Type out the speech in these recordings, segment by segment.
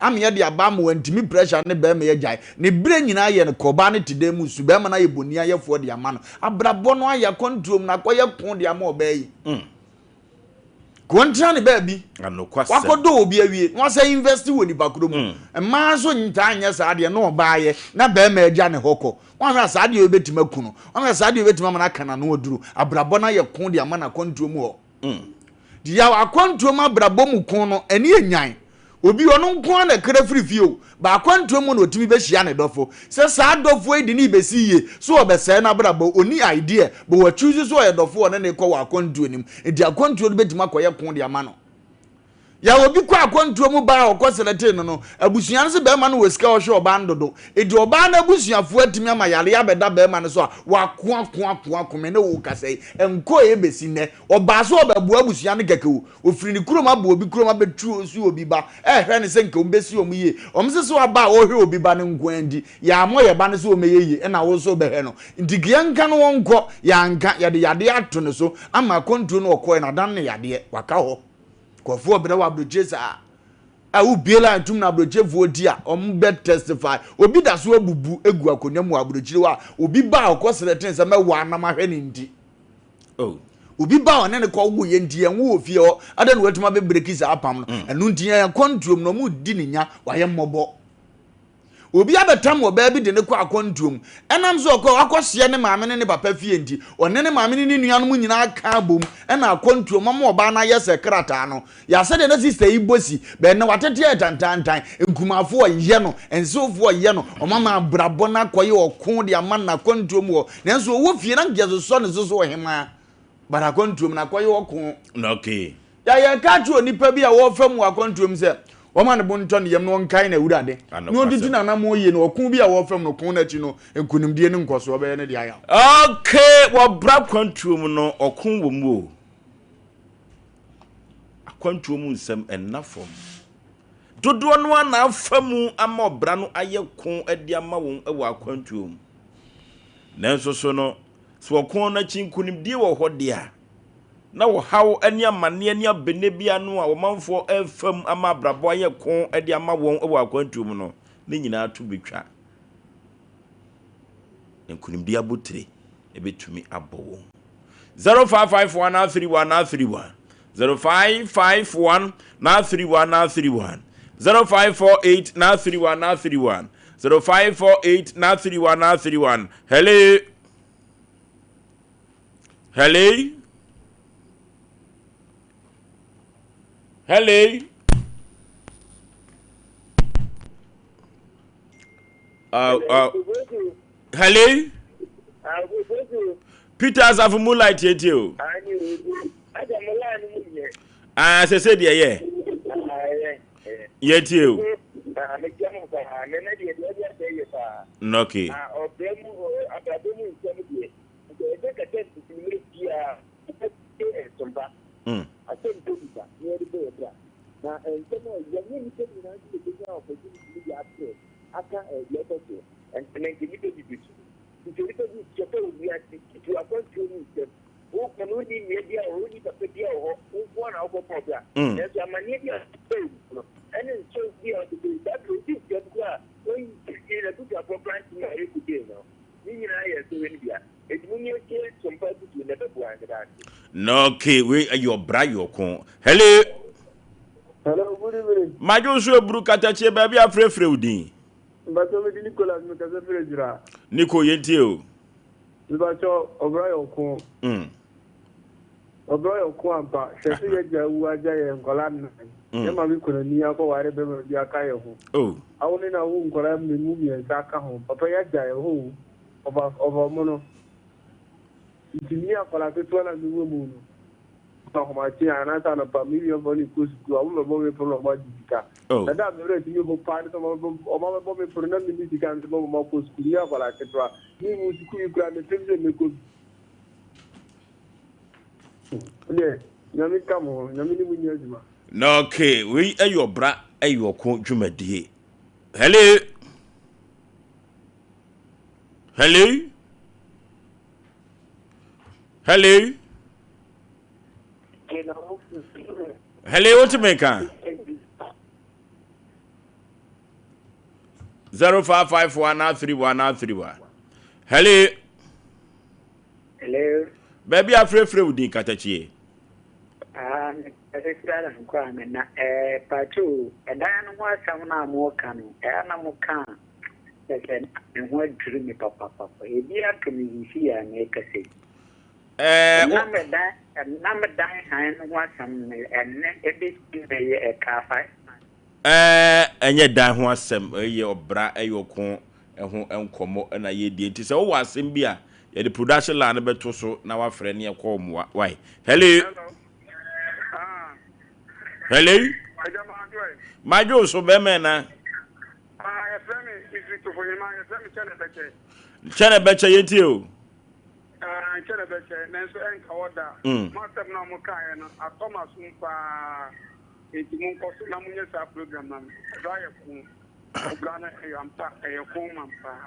Ama yɛde aba ama wantumi pressure ne bɛrima yi agyae. Ne berɛ nyinaa yɛ no kɔ ɔbaa no te dan mu su bɛrima no ayɛ boniayɛfoɔ de ama no. Abrabɔ no ayɛ akwantuom no akɔyɛ ko de ama ɔbaa yi. Mm. Kɔntena ne baabi. Wakɔdɔ obi awie na wasɛ invest wɔ nipa koro mu. Mm. Mmaa nso ntaa nyɛ saa deɛ na ɔbaa yɛ na bɛrima agya ne hɔ kɔ. Wɔahwɛ a saa deɛ obɛtumi aku no. Wɔahwɛ a saa deɛ obɛtumi ama no aka n'ano aduro. Abrabɔ no ayɛ ko de ama no akwantuom hɔ. Mm. Yaw akwantuo mu abrabɔ mu ko no, ɛne enyan. Obi ɔno nko ara na ɛkra firi fie o, ba akwantuo mu na ɔtumi bɛhyia ne dɔfo. Sɛ saa dɔfoɔ yi de ne rebɛsi yie, so ɔbɛsɛe n'abrabɔ, ɔnni idea, but wa choose sɛ ɔyɛ dɔfoɔ a ɔne no rekɔ wɔ akwantuo no mu. Nti akwantuo no bɛtumi akɔyɛ ko de ama no. Yaw obi kɔ akwantuo mu baa a ɔkɔ seletee no no, abusua no se bɛrima no wɔ sika a ɔhwɛ ɔbaa no dodo. Enti ɔbaa no abusuafoɔ atumi ama yareɛ abɛda bɛrima no so a wako ako ako ako me ne wo kasa yi ɛnkɔeɛ bɛsi nnɛ. Ɔbaa sɛ ɔbɛboa abusua no kɛkɛ o, ɔfiri ne kurom aba obi kurom abɛtu su obi ba ɛrehwɛ no sɛ nka wɔbɛsi wɔn yie. Wɔn se sɛ waba a ɔrehwɛ obi ba no nko ara nti, yɛammɔ yɛn ba no sɛ ɔmmɛyɛ yie ɛna wo nso wobɛhwɛ no. Nti ka yɛnka no ɔnkɔ, yɛanka, yɛde yadeɛ ato ne so ama akwantuo no ɔkɔeɛ no adane no yadeɛ, waka hɔ. Nkurɔfoɔ brɛ wɔ aburokyire saa a wobie line tum na aburokyefoɔ ti a wɔn bɛ testify. Obi da so abubu egu akonnwa mu wɔ aburokyire hɔ a obi ba a ɔkɔ srɛ ten sɛ mɛwɔ anam ahwɛ ne nti. Oh. Obi ba a ɔne ne kɔ wo yɛ nti yɛn wo wɔ fie hɔ adɛn na watumi abɛ breki saa apam no. Mm. Ɛno nti yɛn akwantuom na wɔn di ne nya wayɛ mmɔbɔ. Obi abɛtam ɔbaa bi de no kɔ akwantuo mu. Ɛnam sɛ ɔkɔ wakɔsoɛ ne maame ne ne papa fie nti, ɔne ne maame ne ne nuanom nyinaa ka abom na akwantuo mu ama ɔbaa no ayɛ sɛ krataa no. Yɛ sɛdeɛ na sista yi bɔ si, bɛn na watete ayɛ tantaantan. Nkumafoɔ yɛ no, nsewofoɔ yɛ no, wɔama abrabɔ no akɔyɛ ɔko de ama no akwantuo mu hɔ. Nanso ɔwɔ fie na nka yɛsosɔ ne so sɛ ɔhemaa. But akwantuo mu no akɔyɛ ɔko. Okay. Yɛ yɛka kyerɛ onipa bi a wɔrefa mu wɔ akwantuo mu sɛ wɔma ne bo ntɔ ne yam na ɔnkae n'Awurade na ɔntutu n'anammɔn yie na ɔko bi a wɔrefa mu no ko no akyi no nkonimdie ne nkɔsoɔ bɛyɛ ne dea yaw. Okay, wɔbra akwantuo mu no ɔko wɔ mu o. Akwantuo mu nsɛm ɛnna fam. Dodoɔ no ara na afa mu ama ɔbra no ayɛ ko de ama wɔn wɔ akwantuo mu. Nanso so no, sɛ ɔko no akyi nkonimdie wɔ hɔ deɛ a, na ɔhaw ne amanneɛ ne abene bi ano a ɔmanfoɔ refa mu ama abrabɔ ayɛ ko de ama wɔn wɔ akwantuo mu no, ne nyinaa to bɛtwa. Na nkonimdie abotire bɛtumi abɔ wɔn. 0551 931 931 0551 931 931 0548 931 931 0548 931 931 Hello. Hello? Hello? Uh, uh, hello? Peter Asafo mu light tietie o. Ah, sɛ sɛ deɛ yɛ. Yɛtie o. Okay. Nka yɛbɛkasa ntutu mmerɛ biara yɛbɛte nsɛmpa, asɛm bi ba na yɛde bɔ yɛn bra. Na nsɛm a yɛnyɛ nnipa nyinaa nso na ɛbɛnya opportunity no de atrɛ aka deɛ ɛkɔ soɔ. Ɛnna nka nnipa bi bɛsu. Nti nnipa bi sɔfɛ wɔ wiase tutu akwantuo mu nsɛm. Wokɔ no wonni nua biara wɔ hɔ, wonni papa biara wɔ hɔ, wo nko ara na wokɔbɔɔ bra. Nanso amanneɛ bi a wobɛɛ mu no, ɛne nsɛm bi a wode bɛyi, saa berɛ wodi nsɛm koraa a, wɔnyi n'abusuafoɔ koraa ntumi a ɛkɔdee no. Ne nyinaa yɛ nsɔhwɛ no bia. Enti monyɛ ntie sompa afutuo na ɛbɛboa yɛn. Meda ase. Na okay, wei ɛyɛ ɔbra yɛ ɔko. Hello. Hello, good evening. Madwo nso eburu katakyie baabi afrɛfrɛ wo din. Mpakyɛ me di Nicholas me kasa firi Adwira. Nico yɛn tie o. Mpakyɛ ɔbra yɛ ɔko. Mm. Ɔbra yɛ ɔko ampa. Hwɛ sɛ yɛagya awu agya yɛn nkwadaa nnan. Mm. Yɛn maame kunani akɔware bɛrima bi aka yɛn ho. Oh. Awo ne na awo nkwadaa mmienu mmiɛnsa aka ho. Papa yi agya yɛn hɔ o. Ɔfa ɔfa ɔmo no. Nti me akwadaa ketewa na mewɔ mu no, ahomakye anaasɛ anɔpa me nuafoɔ no kɔ sukuu a, ɔmo bɛbɔ me pono na ɔmo agye sika. Oh. Na da a me werɛ tumi ho paa ne sɛ ɔmo abɛbɔ me pono na menni sika nso mɛbɔ ɔmo akɔ sukuu. Me akwadaa ketewa. Me mu sukuu yi koraa mepem sɛ mɛkɔ bi. Deɛ Nyame ka mo ho, Nyame ne mo nyɛ adwuma. Na okay, wei ɛyɛ ɔbra ɛyɛ ɔko dwumadie. Hello. Hello. Hello. Hello, wote me ka? 0554 931 931. Hello. Hello. Baabi afrɛfrɛ wo din katakyie. Ah, mekasa nkɔ a me na eh pacho ɛdan no ho asɛm no a mo ka no ɛyɛ na mo ka sɛ sɛ me ho adwiri me papapapa ebi ato me sisi a mekasa yi. Eh, ɛnam dan han no ho asɛm no ɛnɛ ebesi bɛyɛ ɛka fa. Ɛnyɛ dan ho asɛm, ɛyɛ ɔbra, ɛyɛ ɔko ɛho nkɔmmɔ ɛna yɛdie. Nti sɛ wowɔ asɛm bi a yɛde production line no bɛto so na wafrɛ ne ɛkɔ mmoa. Wai. Hello. Hello. Madwo so bɛmɛ na. Yɛfrɛ me Mfiri Tofohema, yɛfrɛ me Kyɛnɛ Bɛkyɛ. Kyɛnɛ Bɛkyɛ, yɛntie o. Kyɛnɛ Bɛkyɛ, nanso ɛnka hɔ da. Mo asɛm no a mokaeɛ no, atɔ m'asom paa. Enti monkɔ so na monyɛ saa program no. Ɛbra yɛ ko. Ɔbra no ɛyɛ ampa, ɛyɛ ko ma paa.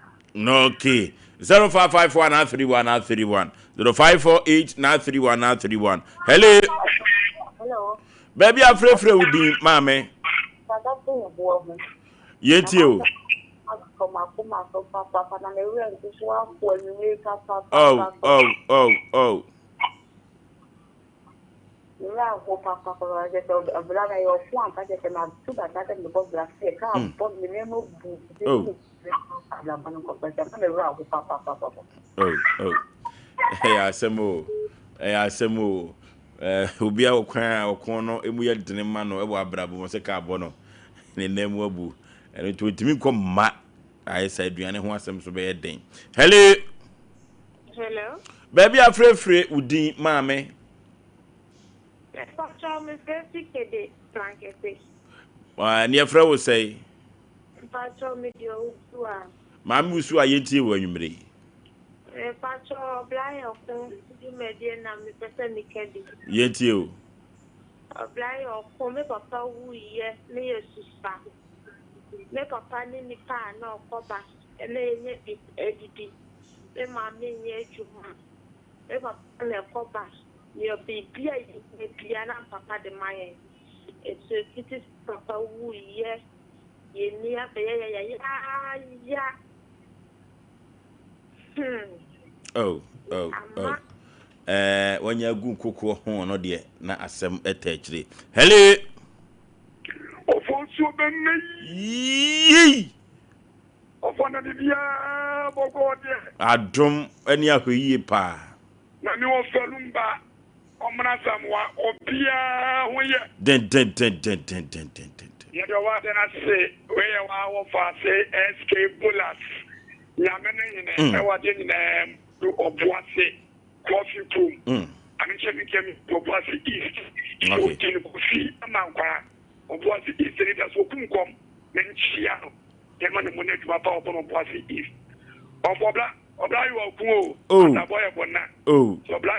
Okay. 0554 931 931 0548 931 931. Hello. Hello. Baabi afrɛfrɛ wo din maame. Yɛntie o. Oh, oh, oh, oh. Oh. Oh, oh. Ɛyɛ asɛm o. Ɛyɛ asɛm o. Obi a ɔkwan a ɔko no emu yɛ dene ma no ɛwɔ abrabɔ mu sɛ kaa bɔ no ne nan mu abu. Ɛno nti ɔntumi nkɔ mma. Ayɛ sɛ aduane ho asɛm so bɛyɛ den. Hello. Hello. Baabi afrɛfrɛ wo din maame. Mpatsɔ mefrɛ fi Kede Plankete. Ne yɛfrɛ wo sɛe? Mpatsɔ mede Owusu a. Maame Wusu a, yɛntie wɔ anwummere yi. Mpatsɔ ɔbla yɛ ɔko dwumadie na mepɛ sɛ meka bi. Yɛntie o. Ɔbla yɛ ɔko, me papa wuyɛ ne yɛ susua. Me papa ne nipa a na ɔkɔba na yɛnyɛ bi adidi. Me maame nyɛ adwuma. Me papa na ɛkɔba. Nea biribi a yɛhia biara na papa de ma yɛn. Nti fiti papa wuyɛ yɛni abɛyɛ yɛ yaya. Oh. Wanya agu nkokoɔ ho no deɛ na asɛm ɛta akyire. Hello. Ɔfɔ nsuo bɛmɛ yi. Ɔfɔ na biribiara bɔkɔɔ deɛ. Adom ne ahwɛyie paa. Na me wɔ Falumba ɔmena Samoa obiara ho yɛ. Dendendendendendenden. Yɛde ɔwɔ ade no ase wei yɛ waa wɔfa ase SK Bolas Nyame no hene ɛwɔ adeɛ nyinaa mu Ɔboase Kofi kurom ame nkyɛ me nkyɛ me Ɔboase East Ɔdi no Kofi Amankwaa Ɔboase East ne da so ɔkum kɔm me nkyia no yɛma ne mo ne adwuma pa ɔbɔ no Ɔboase East ɔfɔ ɔbla ɔbla ayɛ ɔko o asabɔ yɛ bɔ na sɛ ɔbla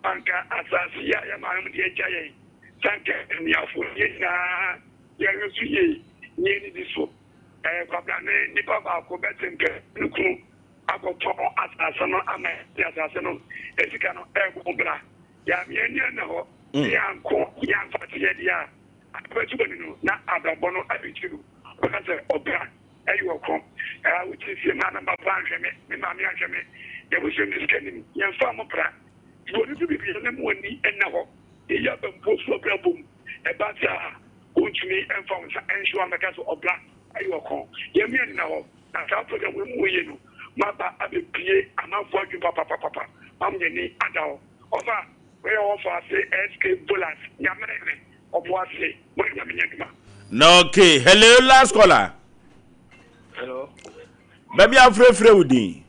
anka asase yi a yɛ maame de agya yɛn sanka anuafo yɛn nyinaa yɛhwɛ so yie ne yɛn didi so. Kwabena ne nipa baako bɛte nka ne kunu akɔtɔn asase no ama yɛde asase no sika no ɛrebɔ bra. Yɛame ani anna hɔ ne yɛanko yɛamfa te yɛ deɛ a abɛto ani no na abrabɔ no abɛkyiri. Wɔka sɛ ɔbra ɛyɛ ɔko. Wote fie maa na papa anhwɛ me, me maame anhwɛ me, yɛbusua me sika nim, yɛmfa mo bra. Wɔn nso biribi na mo ani nna hɔ. Yɛyi aba mpo so ɔbra bom. Ɛba saa wontumi mfa wo nsa nhyɛ wo amɛka sɛ ɔbra ɛyɛ ɔko. Yɛn ani na hɔ. Na saa program wei mu yie no, maba abɛpie amanfoɔ adwene papapapapa. Mam yɛn ani ada hɔ. Ɔfa, wei yɛ ɔfa ase SK Bolas, Nyamene ne ɔbo ase. Mo ne Nyame nyɛ adwuma. Na okay, hello last caller. Hello. Baabi afrɛfrɛ wo din.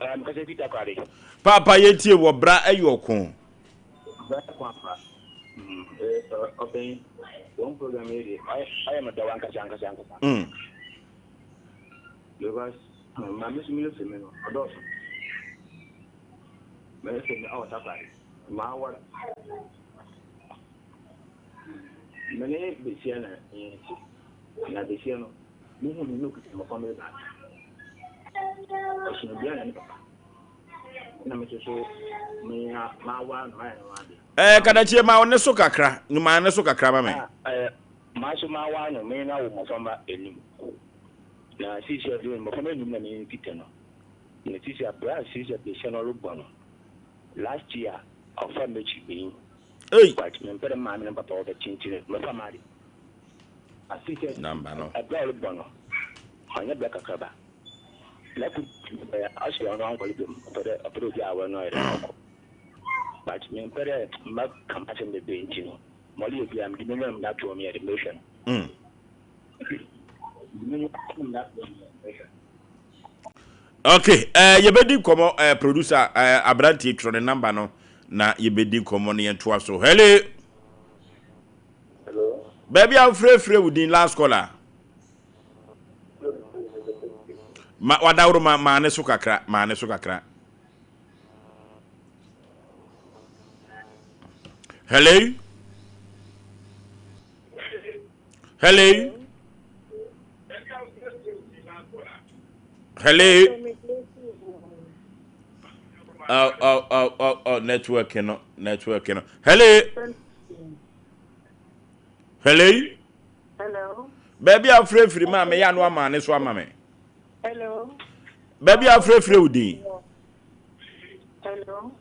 Mekasa fi Takoradi. Papa yɛtie wɔ bra ɛyɛ ɔko. Bra ɛko ampa. Ɔbɛn wɔn program yi de ayɛ me dɔw ankasa ankasa ankasa. Because maame so meyɛ fɛ mi no ɔdɔɔso. Meyɛ fɛ mi awɔ Takoradi. Maa wɔ mene besia na yɛn ti na besia no muhu no na okita mmɔfra mi ba. Ɔsono bia na ne papa. Na me nso so me ma wa no ma no ade. Kadakyie ma ne so kakra, ma ne so kakra ma me. Ma so ma wa no me na wo mmɔfra ma enum. Na sesei dze, mboframba enum na menye no kitsa no. Na sesei aber a sesei basia no robɔ no, last year ɔfaa m'ekyir banyin. Ei! But memmpɛ dɛ me maame na me papa wɔbɛtse ntsi no, mefaa m'adze. Na sesei Number no. aber a ɔrobɔ no, ɔnnyɛ ber kakraba. Na kor ɔse ɔno ɔnnkɔr bio, ɔpɛ dɛ ɔpɛ dɛ ogyaa awar no ɔyɛ dɛn ɔkɔ. But memmpɛ dɛ mɛka m'asɛm beberee ntsi no, ma ɔreyɛ biara medze m'enyiwa na medze ato hɔ meyɛ dɛ mehwɛ no. Okay, eh, yɛbɛdi nkɔmmɔ eh, producer eh, aberanteɛ twerɛ ne number no na yɛbɛdi nkɔmmɔ no yɛntoa so. Hello. Hello. Baabi a wofrɛfrɛ wo din last caller. Ma wadaworo ma maa ne so kakra, maa ne so kakra. Hello. Hello. Hello. Oh, oh, oh, oh, oh, network no, network no. Hello. Hello. Hello. Baabi a wofrɛfiri maa me yɛ ano ama ne so ama me. Hello. Baabi a wofrɛfiri wo din. Hello.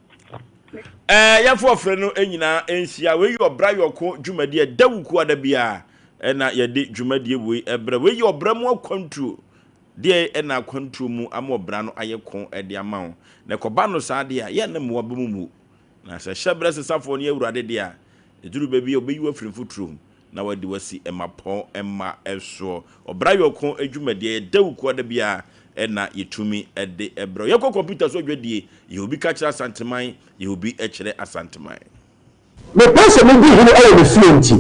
Ɛɛ yɛfo ɔfrɛ no nyinaa nhyia. Wei yɛ ɔbra yɔko dwumadie ɛda wuku ada biara ɛna yɛde dwumadie wei ɛbrɛ. Wei yɛ ɔbra mu akwantuo. Deɛ ɛna akwantuo mu ama ɔbra no ayɛ ko ɛde ama wo. Na ɛkɔba no saa deɛ a yɛ na mmoa bɛ mu mu. Na sɛ hyɛbrɛ sesafoɔ no yɛ awurade deɛ a ɛduru baabi a ɔbɛyi wo afiri mfuturo mu. na wɔde wo asi mmapɔn mma soɔ. Ɔbra yɔko dwumadie ɛyɛ dɛw kuo da biara na yɛtumi de brɛ wo. Yɛkɔ kɔmputa so adwadie, yɛ obi ka kyerɛ Asanteman, yɛ obi kyerɛ Asanteman. Mepɛ sɛ medi hene wɔ me fie nti,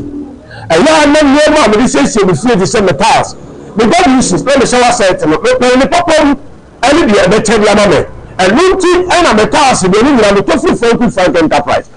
ɛyɛ a na nneɛma a mede siesie me fie te sɛ me tiles, me WCs, ne me shower set no, mepɛn ne papa mu ne deɛ ɛbɛkyɛ de ama me. Ɛno nti na me tiles deɛ ne nyinaa metɔ firi Franco Frank Enterprise.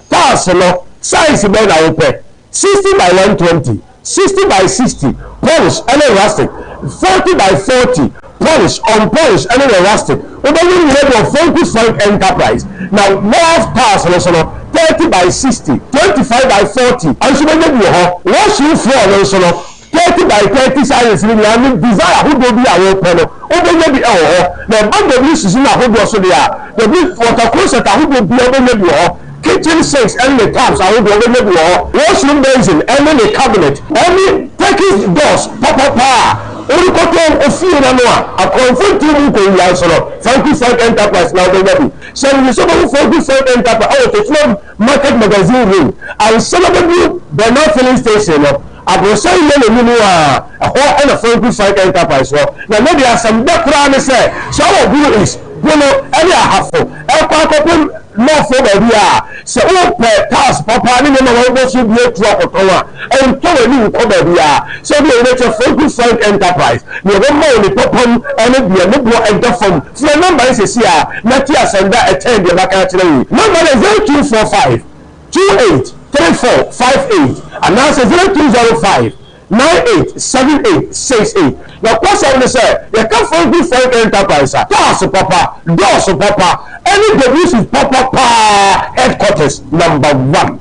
Tiles no, size bɛn na wopɛ? 60 by 120, 60 by 60, polish ne rustic, 40 by 40, polish, unpolish ne ne rustic. Wobɛnya nyina bi wɔ Franco Frank Enterprise. Na wharf tiles no nso no, 30 by 60, 25 by 40 nso wobɛnya bi wɔ hɔ. Washroom floor no nso no, 30 by 30 sizes no nyinaa ne design ahodoɔ bi a wopɛ no, wobɛnya bi wɔ hɔ. Na ɛba WCC no ahodoɔ so deɛ a, W water closet ahodoɔ biara wobɛnya bi wɔ hɔ, kitchen sinks ne ne taps ahodoɔ wobɛnya bi wɔ hɔ, washroom basin ne ne cabinet ne Turkish doors papapa a worekɔtɔ wo fie no ano a akorɔmfo ntew mu nkɔwia nso no, Franco Frank Enterprise na wobɛnya bi. Hyɛ no nso wobɛhu Franco Frank Enterprise wɔ Tottenham Market Magazine Road ansa na wobɛduru Bernal Filling Station no. Aborosan yɛ n'anim a, ɛhɔ na Franku Frank Enterprise wɔ. Na ne deɛ asɛm dɛ koraa ne sɛ, sɛ wowɔ Bono East, Bono ne Ahafo ɛrekɔ akɔpem North hɔ baabi a, sɛ wopɛ tiles papa ne nneɛma a wɔabobɔ so bi atu akɔtɔn a, ntɔ w'ani nkɔ baabiara. Sɛ wode w'ani bɛkyerɛ Franku Frank Enterprise, nea ɔbɛma wo ne papa mu ne deɛ ne boɔ da fam. Frɛ nɔmba yi seesei ara na te asɛm da a ɛkyɛn deɛ maka akyerɛ wo yi. Nɔmba no yɛ 0245. 28 34 58 anaasɛ 0205 98 78 68. Nokwasɛm ne sɛ, yɛka Franklin Frank Enterprise a, cars papa, doors papa, ɛne WC papa paa headquarters number one.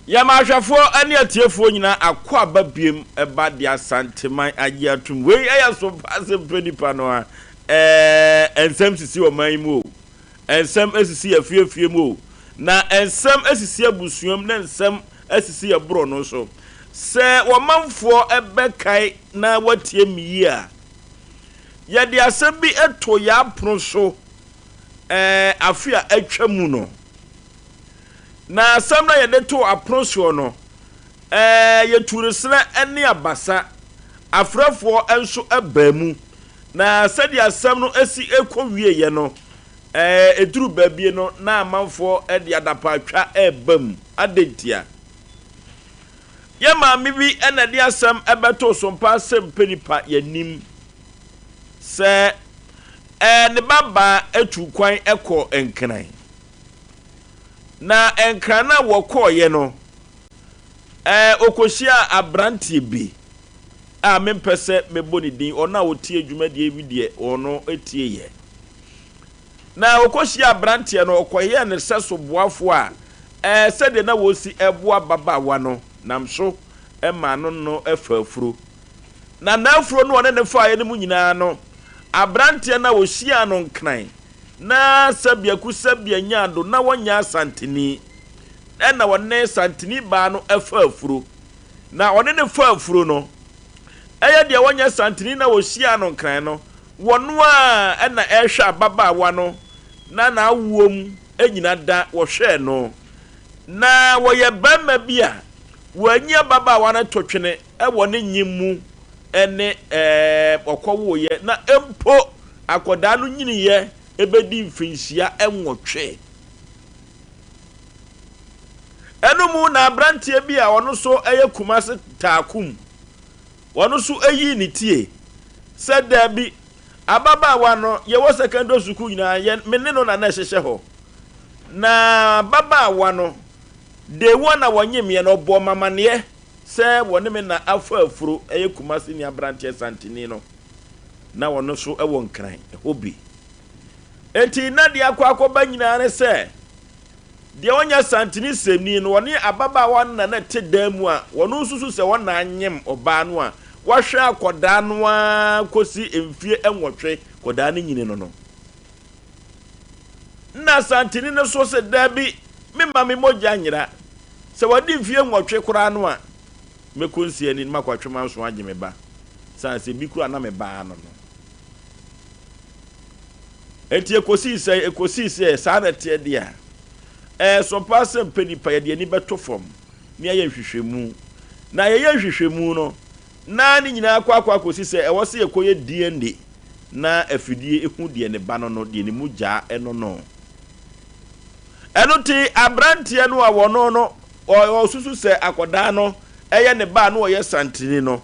Yɛma ahwɛfoɔ ne atiefoɔ nyinaa akwaaba biem ba de Asanteman agye atom. Wei yɛ so paa sɛ mpɛ nipa no a. Ɛɛ nsɛm sisi ɔman yi mu o. Nsɛm sisi afiefie mu o. Na nsɛm sisi abusua mu na nsɛm sisi yɛ borɔno so. Sɛ wɔmanfoɔ bɛkae na wɔatie me yie a, yɛde asɛm bi to yɛn apono so ɛɛ afe a atwa mu no. Na asɛm no a yɛde too apono soɔ no, ɛɛ, yɛtuu no serɛ ne abasa, afrɛfoɔ nso baa mu. Na sɛdeɛ asɛm no si kɔ wieeɛ no, ɛɛ, ɛduru baabi no, na amanfoɔ de adapaatwa reba mu. Adɛn ntia? Yɛn maame bi na ɛde asɛm bɛtoo so mpa sɛ mpɛ nipa yɛnim sɛ ɛɛ, ne babaa tuu kwan kɔɔ Nkran. Na Nkran no a wɔkɔeɛ no, ɛɛ, ɔkɔhyiaa aberanteɛ bi a mempɛ sɛ mɛbɔ ne din, ɔno a ɔtie dwumadie yi deɛ ɔno tieeɛ. Na ɔkɔhyiaa aberanteɛ no, ɔkɔyɛɛ ne sɛso boafoɔ a Ɛɛ, sɛdeɛ na wɔsi boa ababaawa no nam so maa no no faa afuro. Na n'afuro no a ɔne no faeɛ no mu nyinaa no, aberanteɛ no a ɔhyiaa no Nkran na Sɛbiaku Sɛbia nyaa do na wɔnyɛ Asanteni, ɛna ɔne Santeni baa no faa afuro. Na ɔne no faa afuro no, ɛyɛ deɛ wɔnyɛ Santeni na ɔhyiaa no Nkran no, wɔno ara na ɛrehwɛ ababaawa no na n'awoɔ mu nyina da wɔhwɛɛ no. Na wɔyɛ barima bi a wɔanyi ababaawa no to twene wɔ ne nyem mu ne ɔkɔwoeɛ, na mpo akwadaa no nyiniiɛ bɛdi mfinhyia nwɔtwe. Ɛno mu na aberanteɛ bi a ɔno nso yɛ Kumase Taakum, ɔno nso yii ne tie sɛ daabi, ababaawa no, yɛwɔ secondary sukuu nyinaa, yɛn, me ne no na na ɛhyehyɛ hɔ. Na ababaawa no, day one a wɔnyemeɛ no, ɔbɔɔ me amaneɛ sɛ wɔne me na afa afuro, ɛyɛ Kumasi ni aberanteɛ Santini no, na ɔno nso wɔ Nkran hɔ bi. Enti na deɛ akɔ akɔba nyinaa ne sɛ, deɛ ɔnyɛ Santini sɛmni no, ɔne ababaawa no na na ɛte dan mu a wɔn nsusu sɛ wɔn na anyem ɔbaa no a wahwɛ akɔdaa no ara kɔsi mfie nwɔtwe kɔdaa no nyini no no. Nna Asanteni no so se, Dabi, memma me mogya nyera. Sɛ wadi mfeɛ nwɔtwe koraa no a, mɛkɔ nsia ani na makɔ atwe m'aso agye me ba, sane sɛ bi koraa na me ba ano no. Enti ɛkɔsii sɛ, ɛkɔsii sɛ saa na ɛteɛ deɛ a, ɛyɛ paa sɛ mpɛ nipa yɛde ani bɛto fam na yɛayɛ nhwehwɛmu. Na yɛyɛ nhwehwɛmu no, na ne nyinaa kɔ akɔ akɔsi sɛ ɛwɔ sɛ yɛkɔyɛ DNA na afidie hu deɛ ne ba no no, deɛ ne mogyaa no no. Ɛno nti aberanteɛ no a wɔno no ɔsusu sɛ akɔdaa no ɛyɛ ne ba a na ɔyɛ santini no,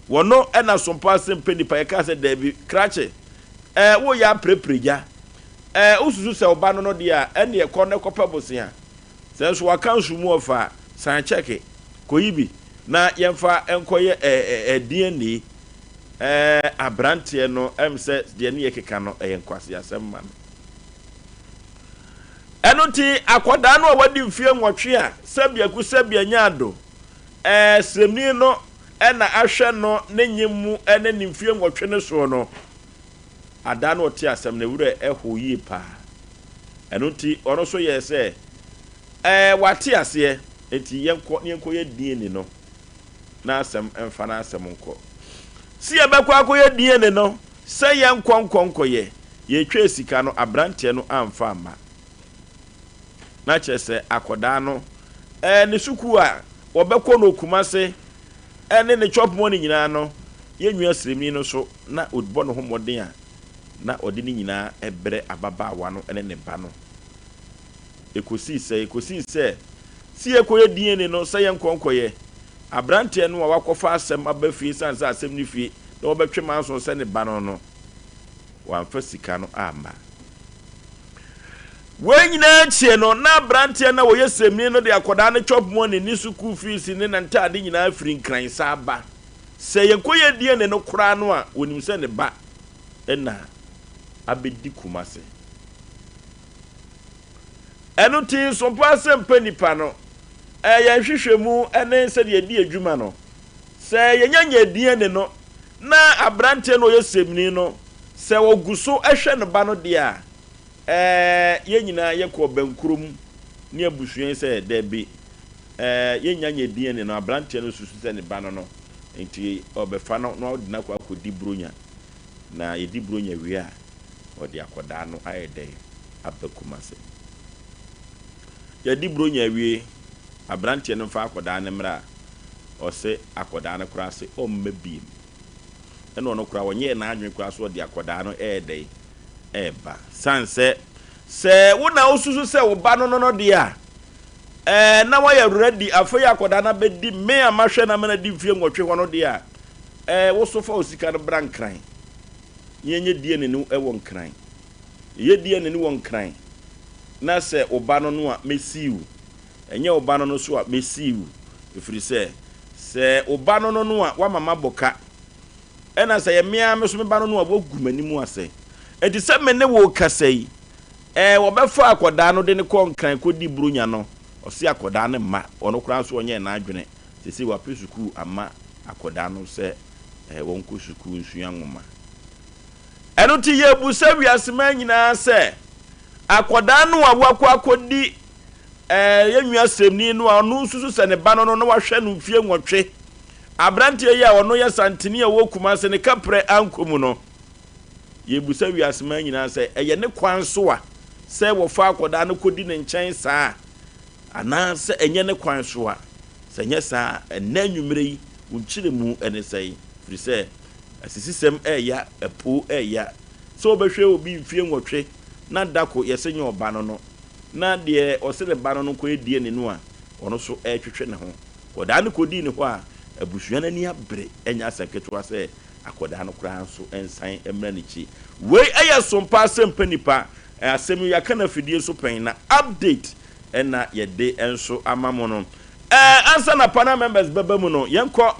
wɔno ɛna sompa ase mpɛ nipa yɛkaa sɛ daabi krakye ɛɛ woyɛ aprepre gya ɛɛ wosusu sɛ ɔba no no deɛ a ɛneɛ kɔ na kɔpɛ bosea sɛ nso waka nso mu ɔfa a san kyɛke kɔyi bi na yɛmfa nkɔyɛ ɛɛ DNA Ɛɛ abranteɛ no ɛm sɛ deɛ ne yɛ keka no ɛyɛ nkwaseasɛm ma no. Ɛno nti akwadaa no a wadi mfeɛ nwɔtwe a sɛbiaku sɛbia nya ado ɛɛ sremni no ɛna ahwɛ no ne nyem mu ɛne ne mfeɛ nwɔtwe no soɔ no, adaa no ɔte asɛm no werɛ ɛho yie paa. Ɛno nti ɔno nso yɛɛ sɛ ɛɛ wate aseɛ nti yɛnkɔ ne yɛnkɔyɛ DNA no. n'asɛm mfa n'asɛm nkɔ. Se yɛbɛkɔ akɔyɛ DNA no, sɛ yɛnkɔ nkɔ nkɔyɛ, yɛtwaa sika no, abranteɛ no amfa amma. Na kyerɛ sɛ akɔdaa no, ɛɛ ne sukuu a wɔbɛkɔ no Kumase ɛne ne chop money nyinaa no, yɛn nua sremni no so na ɔbɔ ne ho mmɔden a na ɔde ne nyinaa brɛ ababaawa no ne ne ba no. Ɛkɔsii sɛ, ɛkɔsii sɛ, se yɛkɔyɛ DNA no, sɛ yɛnkɔ nkɔyɛ. Aberanteɛ no a wakɔfa asɛm aba fie ɛsiane sɛ asɛm no fie na wɔbɛtwe manso sɛ ne ba no no, wamfa sika no amma. Wei nyinaa akyie no, na aberanteɛ no a ɔyɛ sremni no de akwadaa no chop money ne sukuu fees ne ne ntaade nyinaa firi Nkran san ba. Sɛ yɛkɔyɛ DNA no koraa no a, wɔnim sɛ ne ba na abɛdi Kumase. Ɛno nti, nso mpo asɛmpa nnipa no, yɛn nhwehwɛmu ne sɛdeɛ yɛdi adwuma no, sɛ yɛnya nya DNA no na aberanteɛ no ɔyɛ sɛmni no, sɛ ɔgu so hwɛ ne ba no deɛ a, yɛn nyinaa yɛkɔ bɛnkurom ne abusua yi sɛ dabi, yɛnnya nya DNA no, aberanteɛ no susu sɛ ne ba no no, nti ɔbɛfa no na ɔde no akɔ akɔdi Buronya, na yɛdi Buronya wie a, ɔde akwadaa no ayɛ dɛn aba Kumase. Yɛadi Buronya awie, aberanteɛ no mfa akwadaa no mmra a, ɔse akwadaa no koraa se ɔmma biem. Ɛna ɔno koraa ɔnyɛɛ n'adwene koraa sɛ ɔde akwadaa no ɛyɛ dɛn ɛreba. Sane sɛ, sɛ wo na wosusu sɛ wo ba no no no deɛ a, ɛɛ na wayɛ ready afei akwadaa no abɛdi me a mahwɛ no ama no adi mfeɛ nwɔtwe hɔ no deɛ a, ɛɛ wo so fa wo sika no bra Nkran. na yɛnyɛ DNA no wɔ Nkran. Yɛyɛ DNA no wɔ Nkran na sɛ wo ba no no a, mɛsii wo. Ɛnyɛ wo ba no no so a, mɛsii wo. Ɛfiri sɛ, sɛ wo ba no no no a, woama mabɔ ka. Ɛna sɛ ɛyɛ me ara me so me ba no no a, woagu m'anim ase. Enti sɛ me ne wo rekasa yi, ɛɛ wɔbɛfa akwadaa no de no kɔ Nkran kɔdi Buronya no. Ɔse akɔdaa no mma, ɔno koraa nso ɔnyɛɛ n'adwene. Seesei wapɛ sukuu ama akɔdaa no sɛ wɔnkɔ sukuu nsua nwoma. Ɛno nti yɛbusa wiaseman nyinaa sɛ, akɔdaa no a wakɔ akɔdi yɛn nua sremni no a ɔno nsusu sɛ ne ba no no na wahwɛ no mfie nwɔtwe, aberanteɛ yi a ɔno yɛ Santene a ɔwɔ Kumase ne kaprɛ ankɔ mu no, Yɛrebisa wiase man nyinaa sɛ, ɛyɛ ne kwan so a sɛ wɔfa akwadaa no kɔdi ne nkyɛn saa anaa sɛ ɛnyɛ ne kwan so a? Sɛ ɛnyɛ saa a, ɛnnɛ anwummerɛ yi, wo nkyerɛmu ne sɛn? Ɛfiri sɛ asisisɛm ɛreya, ɛpo ɛreya. Sɛ wobɛhwɛ obi mfeɛ nwɔtwe na da ko yɛse nyɛ ɔba no no, na deɛ ɔse ne ba no no nkɔyɛ DNA no a, ɔno nso ɛretwetwe ne ho. Akwadaa no kɔdii ne hɔ a, abusua no ani abere, ɛnyɛ asɛm ketewa sɛ akwadaa no koraa nso nsan mmra n'akyi. Wei yɛ sompa asɛmpa nipa asɛm yi yɛaka no afidie so pɛn na update na yɛde nso ama mo no. Ɛɛ ansa na panel members bɛba mu no yɛnkɔ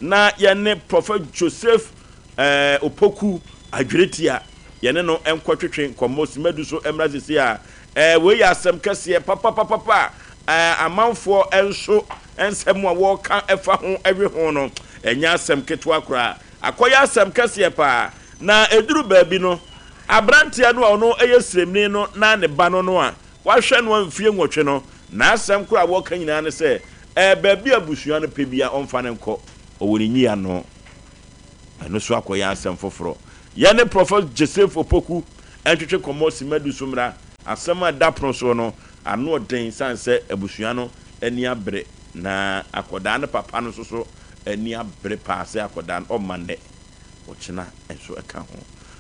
na yɛne Prophet Joseph ɛɛ Opoku Adweretia yɛne no nkɔtwetwe nkɔmmɔ simadu so mmra sisi a ɛɛ wei yɛ asɛm kɛseɛ papapapapa a ɛɛ amanfoɔ nso Nsɛm a wɔka fa ho we ho no, ɛnyɛ asɛm ketewa koraa. Akɔyɛ asɛm kɛseɛ paa. Na ɛduru baabi no, aberanteɛ no a ɔno yɛ sremni no na ne ba no no a wahwɛ no mfeɛ nwɔtwe no, n'asɛm koraa a wɔka nyinaa ne sɛ, ɛɛ baabi a abusua no pɛ biara ɔmfa no nkɔ, ɔwɔ ne nyiano. Ɛno nso akɔyɛ asɛm foforɔ. Yɛne Prɔfɛt Joseph Opoku ntwetwe nkɔmmɔ simma du so mmra. Asɛm a ɛda pono soɔ no, ano ɔden sane sɛ abusua no ani abere na akɔdaa no papa no nso so ani abere paa sɛ akɔdaa no ɔmma nnɛ ɔkyena nso ɛka ho.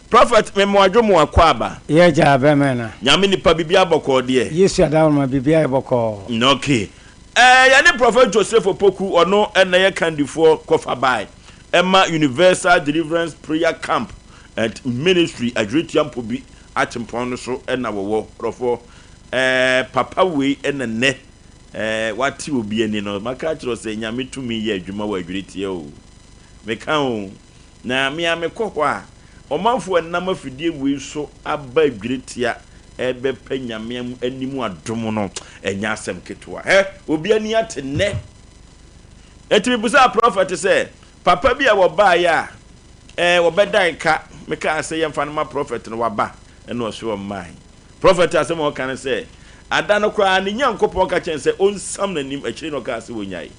Prophet me moadwo mo akwaaba. Yɛ agya bɛmɛ na. Nyame nipa biribiara bɔkɔɔ deɛ. Yesu adaworoma biribiara yɛ bɔkɔɔ. Ok eh yɛne Prophet Joseph Opoku ɔno na ɛyɛ kandifoɔ kɔfa bae ɛma Universal Deliverance Prayer Camp and Ministry Adwiritia Mpobi Akyempɔn no so na wɔwɔ nkurɔfoɔ eh papa wei na nnɛ eh wate obi ani no maka akyerɛ wo sɛ Nyame tumi yɛ adwuma wɔ adwiritia o meka o na me a mekɔ hɔ a ɔmanfoɔ a ɛnam afidie wei so aba adwiritia ɛbɛpɛ Nyame anim adom no ɛnyɛ asɛm ketewa hɛ obi ani ate nnɛ enti mebusaa prɔfɛt sɛ papa bi a wɔbaeɛ a eh wɔbɛdan ka mekaa sɛ yɛmfa no ma prɔfɛt no waba ɛna ɔse ɔmmae Prɔfɛt asɛm a ɔka ne sɛ, Ada no koraa ne Nyankopɔn ka kyerɛɛ no sɛ ɔnsiam n'anim, akyire no ɔkaa sɛ ɔnyae,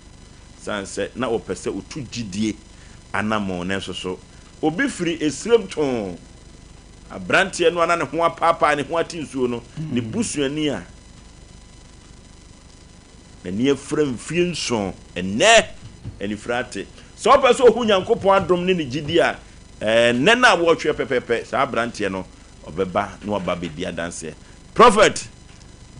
sane sɛ na ɔpɛ sɛ ɔtu gyidie anammɔn. Nanso so obi firi esirem too aberanteɛ no a na ne ho apaapaa, ne ho ate nsuo no, ne busuani a n'ani afira mfie nson, ɛnnɛ anifira ate? Sɛ ɔpɛ sɛ ɔhu Nyankopɔn adom ne ne gyidie a, ɛnnɛ no a wɔretweɛ pɛpɛpɛ, saa aberanteɛ no Ɔbɛba na waba abɛdi adanseɛ. Prophet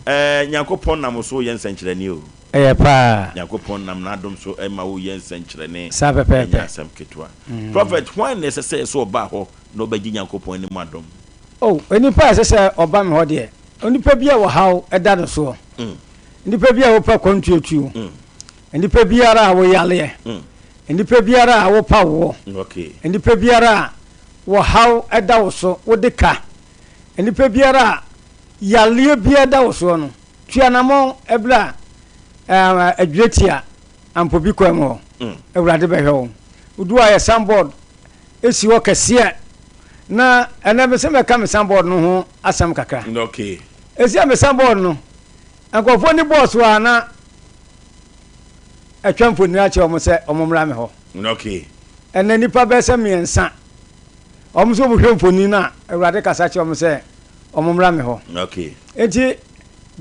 eh, Nyankopɔn nam wo so yɛ nsɛnkyerɛnne o. Ɛyɛ paa. Nyankopɔn nam n'adom so ma wo yɛ nsɛnkyerɛnne. Saa pɛpɛɛpɛ. Ɛnyɛ asɛm ketewa. Prophet, hwan na ɛsɛ sɛ ɛsɛ ɔba hɔ na ɔbɛgye Nyankopɔn anim adom? Oh, onipa a ɛsɛ sɛ ɔba me hɔ deɛ, onipa bi a ɔhaw da no soɔ, onipa bi a wopɛ kwantuotuo, onipa biara a woyaleɛ, onipa biara a wopa woɔ, onipa biara a Wɔhaw da wo so, wode ka. Nnipa biara a yareɛ biara da wo soɔ no, tu anamɔn bra Adwiretia Ampobi kwan mu hɔ. Awurade bɛhwɛ wo. Wodu hɔ a yɛ signboard si hɔ kɛseɛ. Na ɛnɛ mese mɛka me signboard no ho asɛm kakra. Ɛsi a me signboard no, nkurɔfoɔ ni bɔɔl so a na atwa mfonini akyerɛ wɔn sɛ wɔn mmra me hɔ. Ɛnnɛ nnipa bɛyɛ sɛ mmiɛnsa, wɔn nso wɔhwɛ mfoni no a, Awurade kasa kyerɛ wɔn sɛ wɔn mmra me hɔ. Enti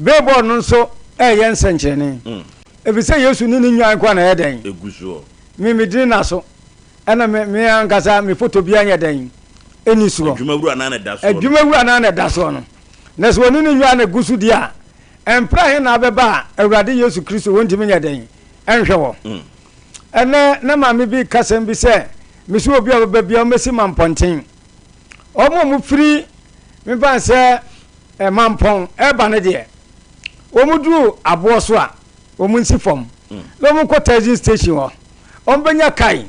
billboard no nso ɛreyɛ nsɛnkyerɛnne. Mm. Efisɛ Yesu ne ne nnwan nko na ɛyɛ dɛn? Egu soɔ. Me medini na so. Ɛna me me ankasa me foto bi anyɛ dɛn? Ɛni soɔ. Adwumawura naa na ɛda soɔ no. Adwumawura naa na ɛda soɔ no. Na sɛ ɔne ne nnwan na egu so di a, ɛmpra he na abɛba a Awurade Yesu Kristo wɔntumi nyɛ dɛn? Ɛnhwɛ wɔ. Mm. Ɛnnɛ, na maame bi reka asɛm bi sɛ, Mese obi a ɔbɛba biara ɔmmɛsi Mampɔnten. Wɔn a wɔfiri, memfa no sɛ Mampɔn reba no deɛ, wɔduru aboɔ so a, wɔnsi fam na wɔnkɔ taxi station hɔ. Wɔbɛnya kae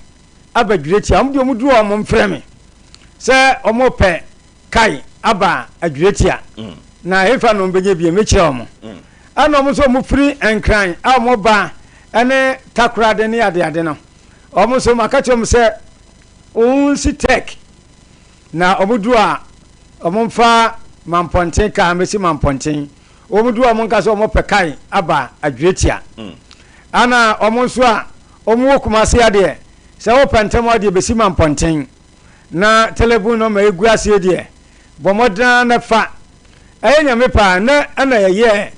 aba Dwiretia. Wɔn deɛ wɔduru hɔ a, wɔmfrɛ me sɛ wɔrepɛ kae aba Adwiretia. Na hefa na wɔbɛnya bi a, mɛkyerɛ wɔn. Ɛna wɔn nso wɔn firi Nkran a wɔn ba ɛne Takoradi ne adeade no, wɔn nso maka kyerɛ wɔn sɛ wɔn nsi Tech na wɔn duru a wɔn mfa Mampɔnten kaa mmɛsi Mampɔnten. Wɔn duru a wɔn nka sɛ wɔn pɛ kan aba Adweretia. Ɛna wɔn nso a wɔn wɔ Kumasi adeɛ, sɛ wɔpɛ ntɛm adeɛ bɛsi Mampɔnten. Na telefon nɔma egu aseɛ deɛ, bɔ mmɔden ara na fa. Ɛyɛ Nyame pɛ a, nnɛ ɛna yɛyɛɛ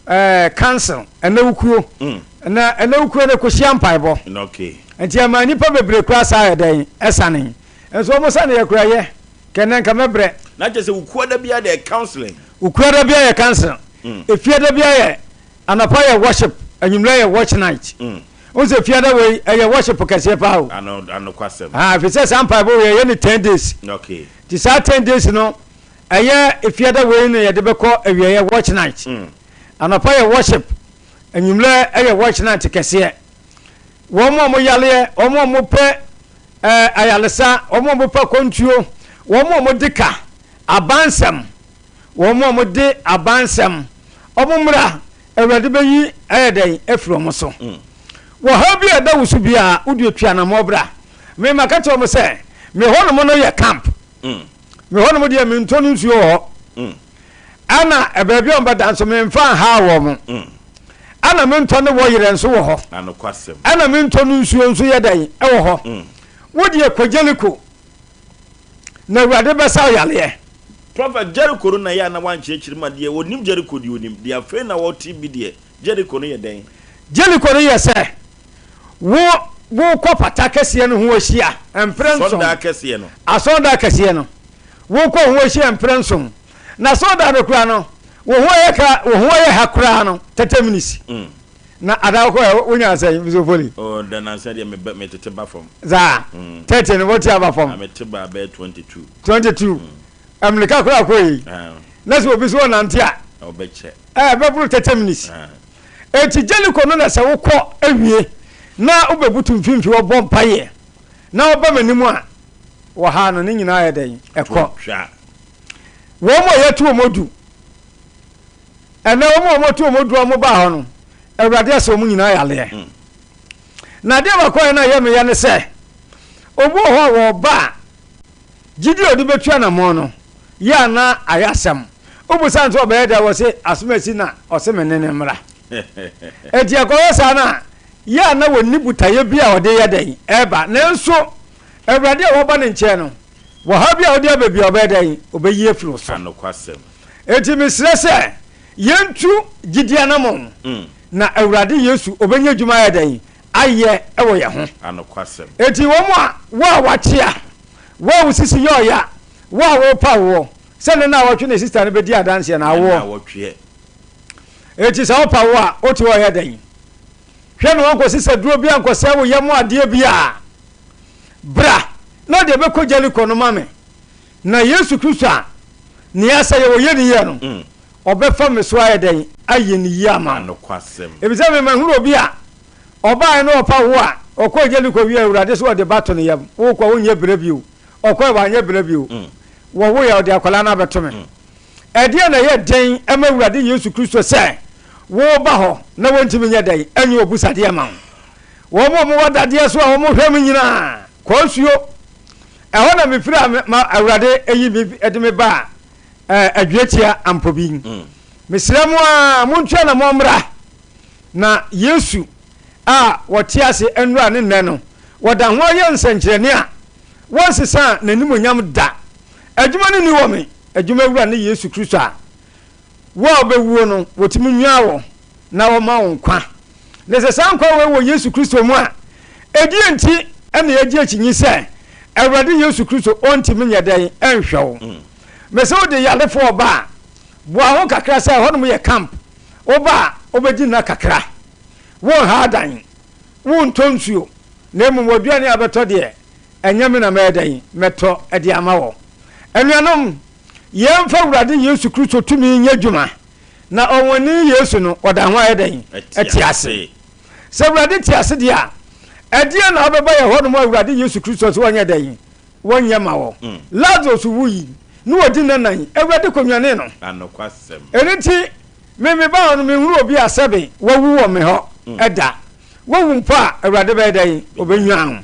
ɛɛ council, ɛnɛwukuo. Na ɛnɛwukuo no ɛkɔhyia mpaebɔ. Nti ɛmaa nnipa bebree koraa saa yɛ dɛn, ɛsane. Nso wɔn saneɛ koraa ɛyɛ, kɛ nnɛ nka mɛbrɛ. Na kyerɛ sɛ wukuo da biara deɛ counseling. Wukuo da biara yɛ council. Efie da biara yɛ, anɔpa yɛ worship, anwummerɛ yɛ watch night. Wohu sɛ fiada wei ɛyɛ worship kɛseɛ paa o. Ano anokwasɛm. Ah, ɛfiri sɛ saa mpaebɔ wei ɛyɛ ne 10 days. Okay. Nti saa 10 days no ɛyɛ fiada wei na yɛde bɛkɔ awieɛ watch night. Anɔpa yɛ worship, anwummerɛ ɛyɛ watch night kɛseɛ. Wɔn a wɔyareɛ, wɔn a wɔpɛ ɛɛ ayaresa, wɔn a wɔpɛ akwantuo, wɔn a wɔde ka, abansɛm, wɔn a wɔde abansɛm, wɔn mmra Awurade bɛyi ayɛ dɛn afiri wɔn so? Wɔ haw bi a ɛda wo so biara, wode atu anammɔn bra. Me maka kyerɛ wɔn sɛ, me hɔnom no yɛ camp. Me hɔnom deɛ mentɔ no nsuo wɔ hɔ. Ɛna baabi a wɔbɛda nso memfa nhaa wɔn. Ɛna mentɔ ne wɔ yerɛ nso wɔ hɔ. Ɛna mentɔ no nsuo nso yɛ dɛn wɔ hɔ. Wo deɛ kɔ Jericho. na Awurade bɛsa wo yareɛ. Prophet, Jericho no na ɛyɛ a na wankyerɛkyerɛ mu a, deɛ ɔnim Jericho deɛ ɔnim, deɛ afei na ɔte bi deɛ, Jericho no yɛ dɛn? Jericho no yɛ sɛ wo wokɔ pata kɛseɛ no ho ahyia mprɛ nson. Asɔredan kɛseɛ no. Asɔredan kɛseɛ no, wokɔ ho ahyia mprɛ nson. Na asɔredan no koraa no, wo ho ayɛ ka, wo ho ayɛ ha koraa no, 30 minutes. Mm. Na ada wokɔ ɛ wonya sɛn Mr. Oh, da nansa deɛ me me tete ba fam. Saa. Mm. 30 no wote aba fam. Na me te ba bɛyɛ 22. 22. Mm. Ɛmmirika koraa kɔ yi. Ah. Na sɛ obi so ɔnante a. Ɔbɛkyɛ. Ɛɛ bɛboro 30 minutes. Ah. Eti Jericho no na sɛ wokɔ awie na wobɛbutu mfimfini wɔbɔ mpaeɛ na wɔba m'anim a wɔ ha no ne nyinaa yɛ dɛn ɛkɔ. Wɔn a yɛto wɔn odu Ɛnnɛ, wɔn a wɔatu wɔn aduru a wɔbaa hɔ no, Awurade asa wɔn nyinaa yareɛ. Na adeɛ baako a ɛna ɛyɛ me ya ne sɛ, obi wɔ hɔ a wɔba a, gyidie a ɔde bɛtu anammɔn no, yɛ a na ayɛ asɛm. Wobusa no sɛ ɔbɛyɛ dɛn a, ɔse asomasi na ɔse me ne no mmra. Enti ɛkɔyɛ saa no a, yɛ a na wɔnni botaeɛ bi a ɔde yɛ dɛn ɛreba. Nanso Awurade a wɔba ne nkyɛn no, wɔhaw bi a wode aba bi a ɔbɛyɛ dɛn? Ɔbɛyi afiri wo so. Enti mesrɛ sɛ yɛntu gyidie anamɔn na Awurade Yesu ɔbɛnya adwuma ayɛ dɛn? Ayɛ wɔ yɛn ho. Enti wɔn a, wo a wakyea, wo a wo sisi yɛ ɔya, wo a worepa awoɔ, sɛ ne naawɔtwe ne sista no bɛdi adanseɛ na awoɔ. Enti sɛ wopa wo a, wote hɔ yɛ dɛn? Hwɛ na wankɔsi sɛ duro bi ankɔsɛe wo yam adeɛ bi a, bra na ɔde ɛbɛkɔ Jericho no ma me. Na Yesu Kristo a nea sɛ yɛwɔ yɛ ne yie no, ɔbɛfa me so ayɛ dɛn ayɛ ne yie ama wo. Efisɛ me mahunu obi a ɔbaeɛ na ɔpa wo a ɔkɔɔ Jeriko wie Awurade sɛ ɔde ba to ne yam, wokɔ wonyɛ brɛ bio. Ɔkɔɛ wanyɛ brɛ bio. Wɔwoeɛ ɔde akwadaa no abɛto me. Ɛdeɛn na ɛyɛ den ma Awurade Yesu Kristo sɛ woba hɔ na wɔntumi nyɛ dɛn ɛnyɛ ɔbusadeɛ ma wo? Wɔn a wɔwɔ dadeɛ so a wɔhwɛ me nyinaa, kɔ nsuo. Ɛhɔ na mefiri a ma Awurade ayi me de me baa Adweatia Ampɔbi. Mesrɛ mo ara, montu anammɔn mmra. Na Yesu a ɔte ase nnora ne nnɛ no, wɔda ho ara yɛ nsɛnkyerɛnne a wɔnsesaa n'animuonyam da. Adwuma no nni wɔ me, adwuma wura ne Yesu Kristo a wo a wobɛwuo no, wɔtumi nyaa wo na wɔma wo nkwa. Na sɛ saa nkwa wei wɔ Yesu Kristo mu a, ɛdeɛn nti na yɛgye akyinnye sɛ Awurade Yesu Kristo ɔntumi nyɛ dɛn nhwɛ wo? Mese wode yarefoɔ ba a, boa ho kakra sɛ ɛhɔnom yɛ camp. Woba a, wobɛdi nna kakra. Wonha adan, wontɔ nsuo, na mmom w'aduane a wobɛtɔ deɛ, ɛnyɛ me na mɛyɛ dɛn mɛtɔ de ama wo. Anuanom, yɛmfa Awurade Yesu Kristo tumi nyɛ adwuma. Na ɔwɔnni Yesu no, ɔda ho ayɛ dɛn? Ɛte ase. Sɛ Awurade te ase deɛ a, ɛdeɛn na wobɛba yɛn hɔnom a Awurade Yesu Kristo sɛ wɔnyɛ dɛn? Wɔnyɛ ma wɔ. Lazarus wui, na wadi nna nan, Awurade kɔnyanee no. Ɛno nti, Me meba hɔ no, menhunu obi a sɛbe wawu wɔ me hɔ da. Wawu mpo a, Awurade bɛyɛ dɛn? Ɔbɛnyan wo.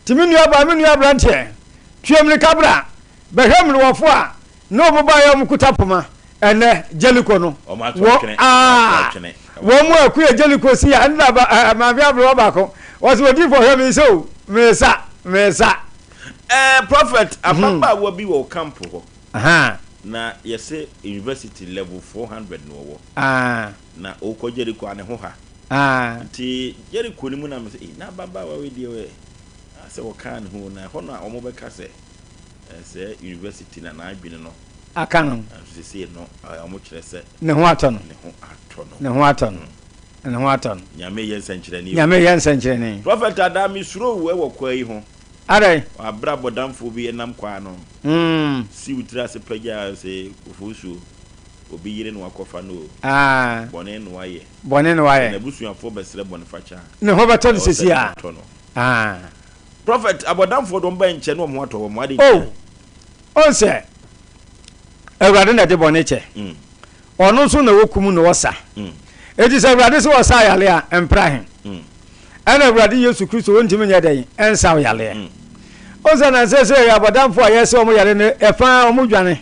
Nti me nuabaa, me nua aberanteɛ, tua mmirika bra bɛhwɛ mmerewafo a ne wɔn baeɛ a wɔkuta poma ɛnnɛ Jeriko no. Wɔ a wɔn mu a ɛkoyɛ Jeriko si a ɛnna ba ɛ maame aberewa baako wɔsi odiifo hwɛ me nsa o mesa mesa. Ɛɛ prophet ababaawa bi wɔ camp hɔ na yɛsɛ university level 400 na ɔwɔ na ɔkɔ Jericho a ne ho ha nti Jericho no mu na mesɛ eh na ababaawa wei deɛ ɛ asɛ ɔkaa ne ho na ɛhɔ na wɔn bɛka sɛ sɛ university na n'adwene no aka no nanso sesei no wɔn kyerɛ sɛ ne ho atɔ no ne ho atɔ no ne ho atɔ no ne ho atɔ no. Nyame yɛ nsɛnkyerɛnne o. Nyame yɛ nsɛnkyerɛnne. Prophet Adaa me suro wo ɛwɔ kwaa yi ho. Adɛn? Abrɛ abɔdamfoɔ bi ɛnam kwaa no. Si wo tiri ase pagya se kofosuo obi yere na wakɔfa no o. Bɔne na wayɛ. Bɔne na wayɛ. Sɛ n'abusuafoɔ bɛsrɛ bɔnefakyɛ a. Ne ho bɛtɔ no sisi a. Ɛwɔ sɛ ne ho tɔ no. Prophet abɔdamfoɔ de wɔn ba nkyɛ ne wɔn ho atɔ wɔn adɛn ntia? Oh, ɔn sɛ Awurade na ɛde bɔne kyɛ. Ɔno nso na ɔkum na ɔsa. Enti sɛ Awurade sɛ ɔsa yare a, ɛmpra he. Ɛna Awurade Yesu Kristo ɔntumi nyɛ dɛn ɛnsa wo yareɛ. Ɔn sɛ nansɛ sɛ yɛyɛ abɔdamfoɔ a yɛsɛ wɔn yare no ɛfa wɔn dwane.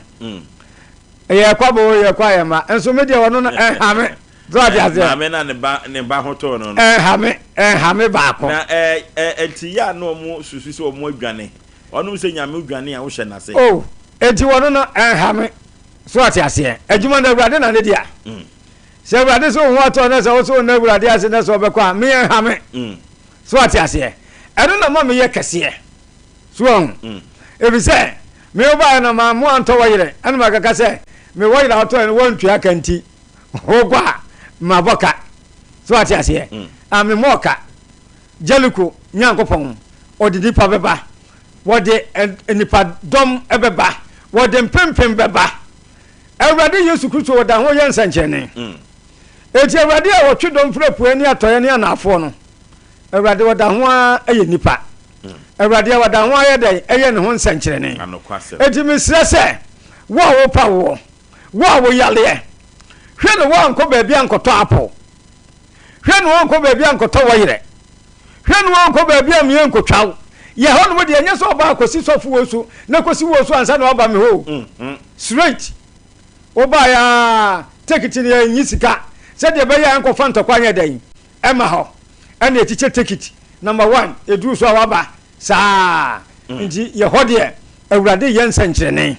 Yɛkɔ abo yɛkɔ a yɛmma. Nso me deɛ ɔno no ɛnha me. So ate aseɛ? Maame na ne ba ne ba ho tɔɔ no no. Ɛnha me ɛnha me baako. Na ɛ ɛ ɛnti yɛ a na wɔn susu sɛ wɔn adwane. Ɔnom sɛ Nyame dwane a wohyɛ n'ase. Oh, enti wɔno no ɛnha me. So ate aseɛ? Adwuma no Awurade na ne dea. Sɛ Awurade sɛ wo ho atɔ na sɛ wo sɛ wonna Awurade ase na sɛ ɔbɛkɔ a, me ɛnha me. So ate aseɛ? Ɛno na ma meyɛ kɛseɛ. So wahu? Ɛfiri sɛ, me wobaeɛ no ma mo antɔ wɔ yerɛ, ɛna makaka sɛ me wɔ yerɛ a wotɔɛ no woantua ka nti, wokɔ a mabɔ ka. So ate aseɛ? A memmɔɔ ka. Jeriko Nyankopɔn, ɔde nnipa bɛba, wɔde nnipadɔm bɛba, wɔde mpempem bɛba. Awurade Yesu Kristo ɔda ho yɛ nsɛnkyerɛnne. Enti Awurade a ɔtwe dɔm firi apueɛ ne atɔeɛ ne anaafoɔ no, Awurade ɔda ho ara yɛ nnipa. Awurade a ɔda ho ara yɛ dɛn? Ɛyɛ ne ho nsɛnkyerɛnne. Enti mesrɛ sɛ, wo a wopa woɔ, wo a woyareɛ, hwɛ na woankɔ baabi ankɔtɔ apple. Hwɛ na woankɔ baabi ankɔtɔ wɔyerɛ. Hwɛ na woankɔ baabi a mmea nkotwa wo. Yɛ hɔnom deɛ, ɛnyɛ sɛ ɔbaa kɔsi sɔfo wɔ so na kɔsi wɔ so ansa na waba me hɔ o. Straight. Wobaeɛ ara, tekiti no yɛnnye sika. Sɛdeɛ ɛbɛyɛ a ɛnkɔfa ntɔkwa nyɛ dɛn ɛmma hɔ. Ɛna yɛkyekyɛ tekiti. Number one, ɛduru so a woaba. Saa. Nti yɛ hɔ deɛ, Awurade yɛ nsɛnkyerɛnne.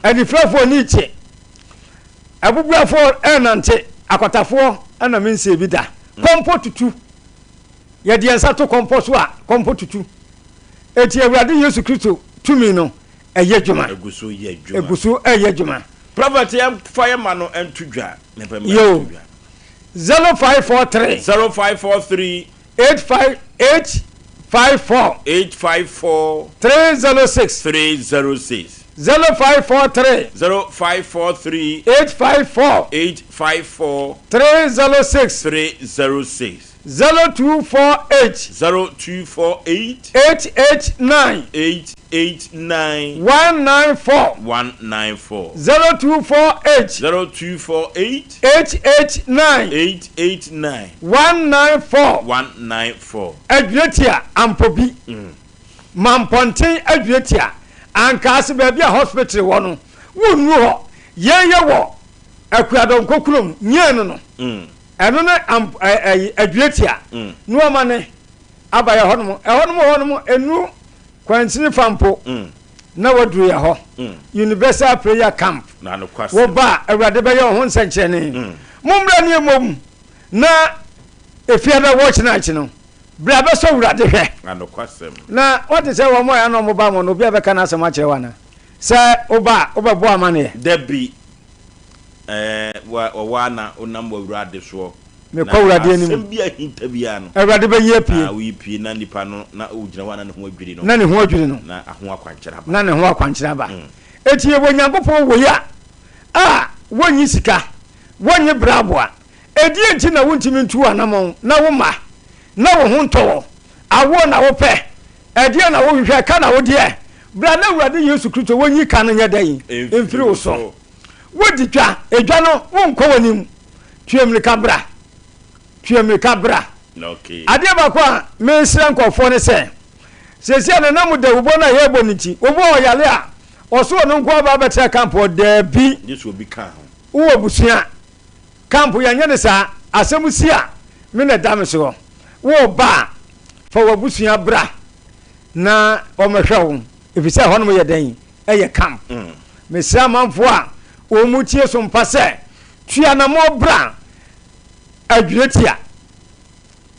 Anifirafoɔ ani te. Abubuafoɔ renante, akwatafoɔ na mensee bi da. Kɔmpɔ tutu. Yɛde yɛn nsa to kɔmpɔ so a, kɔmpɔ tutu. Enti Awurade Yesu Kristo tumi no, ɛyɛ adwuma. Ɛgu so yɛ adwuma. Ɛgu so ɛyɛ adwuma. Prophet yɛn fa yɛn ma no nto dwa. Yɛn fa yɛn ma no Yo. nto dwa. 0543. 0543. 85 854. 854. 306. 306. 0543. 0543. 854. 854. 306. 306. 0248. 0248. 889. 889. 194. 194. 0248. 0248. 889. 889. 194. 194. Adwiratia Ampobi. Mampɔnten Adwiratia Ankaase baabi a hospital wɔ no wonnuru hɔ. Yɛn yɛ wɔ Akuadɔnkɔ kurom nyɛɛ no no. Ɛno ne amp ɛ ɛyi Adwiratia. Ne wɔma ne aba yɛ hɔnom. Ɛhɔnom hɔnom ɛnuru kwansini fa mpo na waduru yɛ hɔ. Universal Prayer Camp. Woba a Awurade bɛyɛ wo ho nsɛnkyerɛnne. Mommra ne yɛmmom na Efiada watch night no. Bra bɛsɔ Awurade hwɛ. Na woate sɛ wɔn a ɛna wɔba mo no, obi a bɛka n'asɛm akyerɛ wo anaa? Sɛ woba a, wobɛbɔ amanneɛ? Dabi, ɛɛ, wɔwɔ a na wonam w'Awurade soɔ. Mekɔ Awurade anim. Na asɛm bi a ahinta biara no. Awurade bɛyi apue. Na woyi pue na nipa no, na ogyina hɔ a na ne ho adwiri no. Na ne ho adwiri no. Na aho akwankyerɛ aba. Na ne ho akwankyerɛ aba. Enti yɛwɔ Nyankopɔn wei a, a wɔnnye sika, wɔnnye braboa, Ɛdeɛn nti na wontumi ntu w'anammɔn na wo mma na wo ho ntɔ wo? Awoɔ na wopɛ? Ɛdeɛn na wohwehwɛ? Ka na wodeɛ. Bra na Awurade Yesu Kristo wɔnyi ka no nyɛ dɛn? Mfiri wo so. Wodi dwa, edwa no wonkɔ w'anim. Tua mmirika bra. Tua mmirika bra. Adeɛ baako a mesrɛ nkurɔfoɔ ne sɛ, seesei a nana mu dawubɔ no a yɛrebɔ no nti, obi wɔ hɔ ɔyare a, ɔso ɔno nko ara ba abɛtena camp hɔ. Daabi. Wowɔ abusua. Camp yɛnyɛ no saa. Asɛm si a, me na ɛda me soɔ. Woreba a, fa w'abusua bra na wɔmmɛhwɛ wo, ɛfiri sɛ ɛhɔnom yɛ dɛn? Ɛyɛ camp. Mesrɛ amanfoɔ a wɔtie so mpa sɛ, tu anammɔn bra Adwiratia,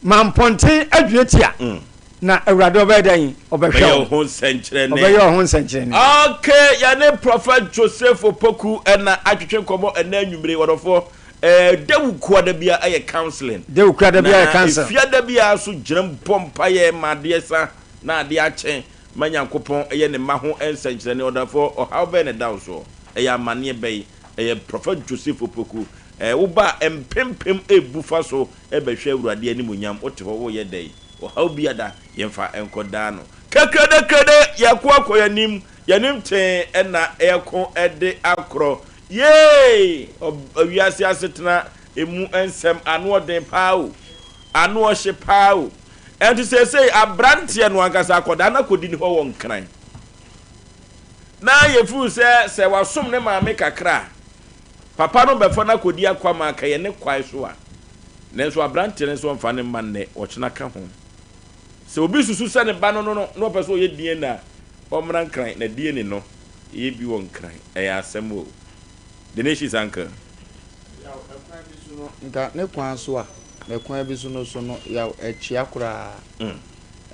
ma mpɔnten adwiratia, na Awurade ɔbɛyɛ dɛn? Ɔbɛhwɛ Ɔbɛyɛ wo ho nsɛnkyerɛnne. Ɔbɛyɛ wo ho nsɛnkyerɛnne. Okay, yɛne Prophet Joseph Opoku na atwetwe nkɔmmɔ ɛnɛ anwummere. Wɔdɔfoɔ, eh, Dawu Kuada bia ɛyɛ counseling. Dawu Kuada bia ɛyɛ counsel. Na Efiada bia nso gyina mu bɔ mpaeɛ ma adeɛ sa na adeɛ akye ma Nyankopɔn ɛyɛ ne mma ho nsɛnkyerɛnne. Ɔdɔfoɔ, ɔhaw bɛn na ɛda wo soɔ? Ɛyɛ amaneɛ bɛn? Ɛyɛ Prophet Joseph Opoku. Eh, wo ba a mpempem rebu fa so bɛhwɛ Awurade animuonyam, wote hɔ woreyɛ dɛn? Ɔhaw bi ada, yɛmfa nkɔ daa no. Kɛkrɛdɛkrɛdɛ, yɛko akɔ yɛn anim, yɛn anim tee na yɛko de akorɔ. Yee! Wiase asetena emu nsɛm, ano ɔden paa o, ano ɔhye paa o. Ɛnti seesei abranteɛ no ankasa akɔdaa no akɔdi ne hɔ wɔ Nkran. Na yɛfeel sɛ sɛ wasom ne maame kakra a, Papa no bɛfa no akɔdi akwamma aka yɛn ne kwae so a, nanso aberanteɛ no nso ɔmfa no mma nnɛ, ɔkyena ka ho. Sɛ obi susu sɛ ne ba no no no na ɔpɛ sɛ ɔyɛ DNA a, ɔmmra Nkran na DNA no yɛ bi wɔ Nkran. Ɛyɛ asɛm o. The Nation's Uncle. Yaw, ɛkwan bi so no, nka ne kwan so a, na ɛkwan bi so no so no, yaw, ɛkyea koraa.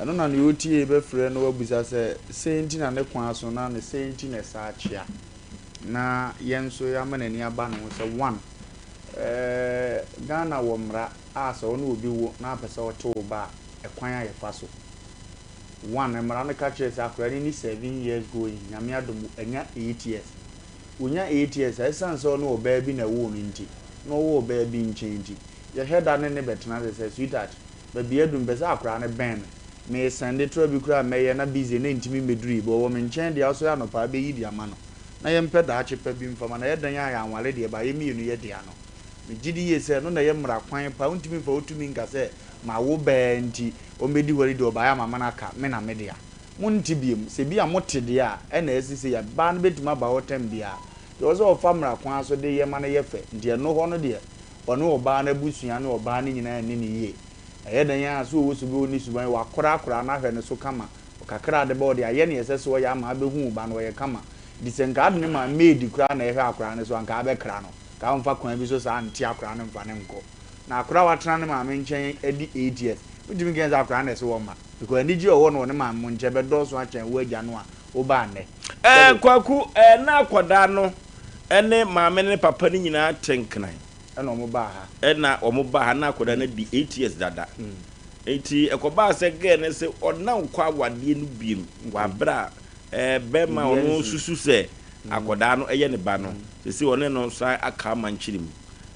Ɛno na nea ɔtie bɛfrɛ na wabisa sɛ, sɛn nti na ne kwan so na ne sɛn nti na ɛsaa kyea? Na yɛn nso yɛama n'ani aba ne ho sɛ one, eh, Ghana wɔ mmara a sɛ wo ne obi wo na apɛ sɛ ɔte wo ba a, ɛkwan a yɛfa so. One, mmara no ka kyerɛ sɛ akwadaa no nni 7 years going, Nyame adom anya 8 years. Ɔnya 8 years a, ɛsiane sɛ ɔne ɔbaa bi na ɛwoo no nti, na ɔwɔ ɔbaa bi nkyɛn nti, yɛhwɛ da ne ne bɛtena ase sɛ, sweetheart, baabi adu mepɛ sɛ akwadaa no bɛn me. Meresɛnde tra bi koraa a mɛyɛ na busy na ɛntumi mmɛduru yi, but ɔwɔ me nkyɛn deɛ a ɔsɔre anɔpa a bɛyi de ama no. Na yɛmpɛ daakye pa bi mfa ma no. Ɛyɛ dɛn a yɛanware deɛ, but yɛn mmienu yɛ dea no. Megye di yie sɛ ɛno na ɛyɛ mmara kwan pa. Wontumi mfa wo tumi nka sɛ mawo bɛɛ nti ɔmmɛdi hɔ no deɛ ɔbaeɛ ama me no aka me na me dea. Monte biom. Sɛ bi a mote deɛ a, ɛna asi sei a, baa no bɛtumi aba hɔ tɛm biara. Deɛ ɔwɔ sɛ ɔfa mmara kwan so de yɛ ma no yɛ fɛ. Nti ɛno hɔ no deɛ, ɔne ɔbaa no abusua ne ɔbaa no nyinaa nni no yie. Ɛyɛ dɛn a, sɛ ɔwɔ suban ɔnni suban, wakorakora no ahwɛ no so kama. Kakra a de ba ɔde ayɛ nea ɛsɛ sɛ ɔyɛ ama abɛhu wo ba no, ɔyɛ kama. Nti sɛ nka ade no ma maid koraa na ɛhwɛ akwadaa no so a, nka abɛkra no. Nka womfa kwan bi so saa nte akwadaa no mfa no nkɔ. Na akwadaa a watena ne maame nkyɛn adi 8 years, wontumi nka sɛ akwadaa no na ɛsɛ wɔmma. Because anigye a ɔwɔ no wɔ ne maame mo nkyɛn bɛdɔɔso akyɛn wo agya no a wobaa nnɛ. Ɛɛ Kwaku, ɛɛ na akwadaa no ne maame ne papa no nyinaa te Nkran. Ɛna wɔn baa ha. Ɛna wɔn baa ha, na akwadaa no adi 8 years dada. Nti ɛkɔbaa sɛ girl no se ɔna nkɔ awadeɛ no biom wɔ aberɛ a ɛɛ bɛrima a ɔno susu sɛ akwadaa no yɛ ne ba no, seesei ɔne no san aka amankyere mu.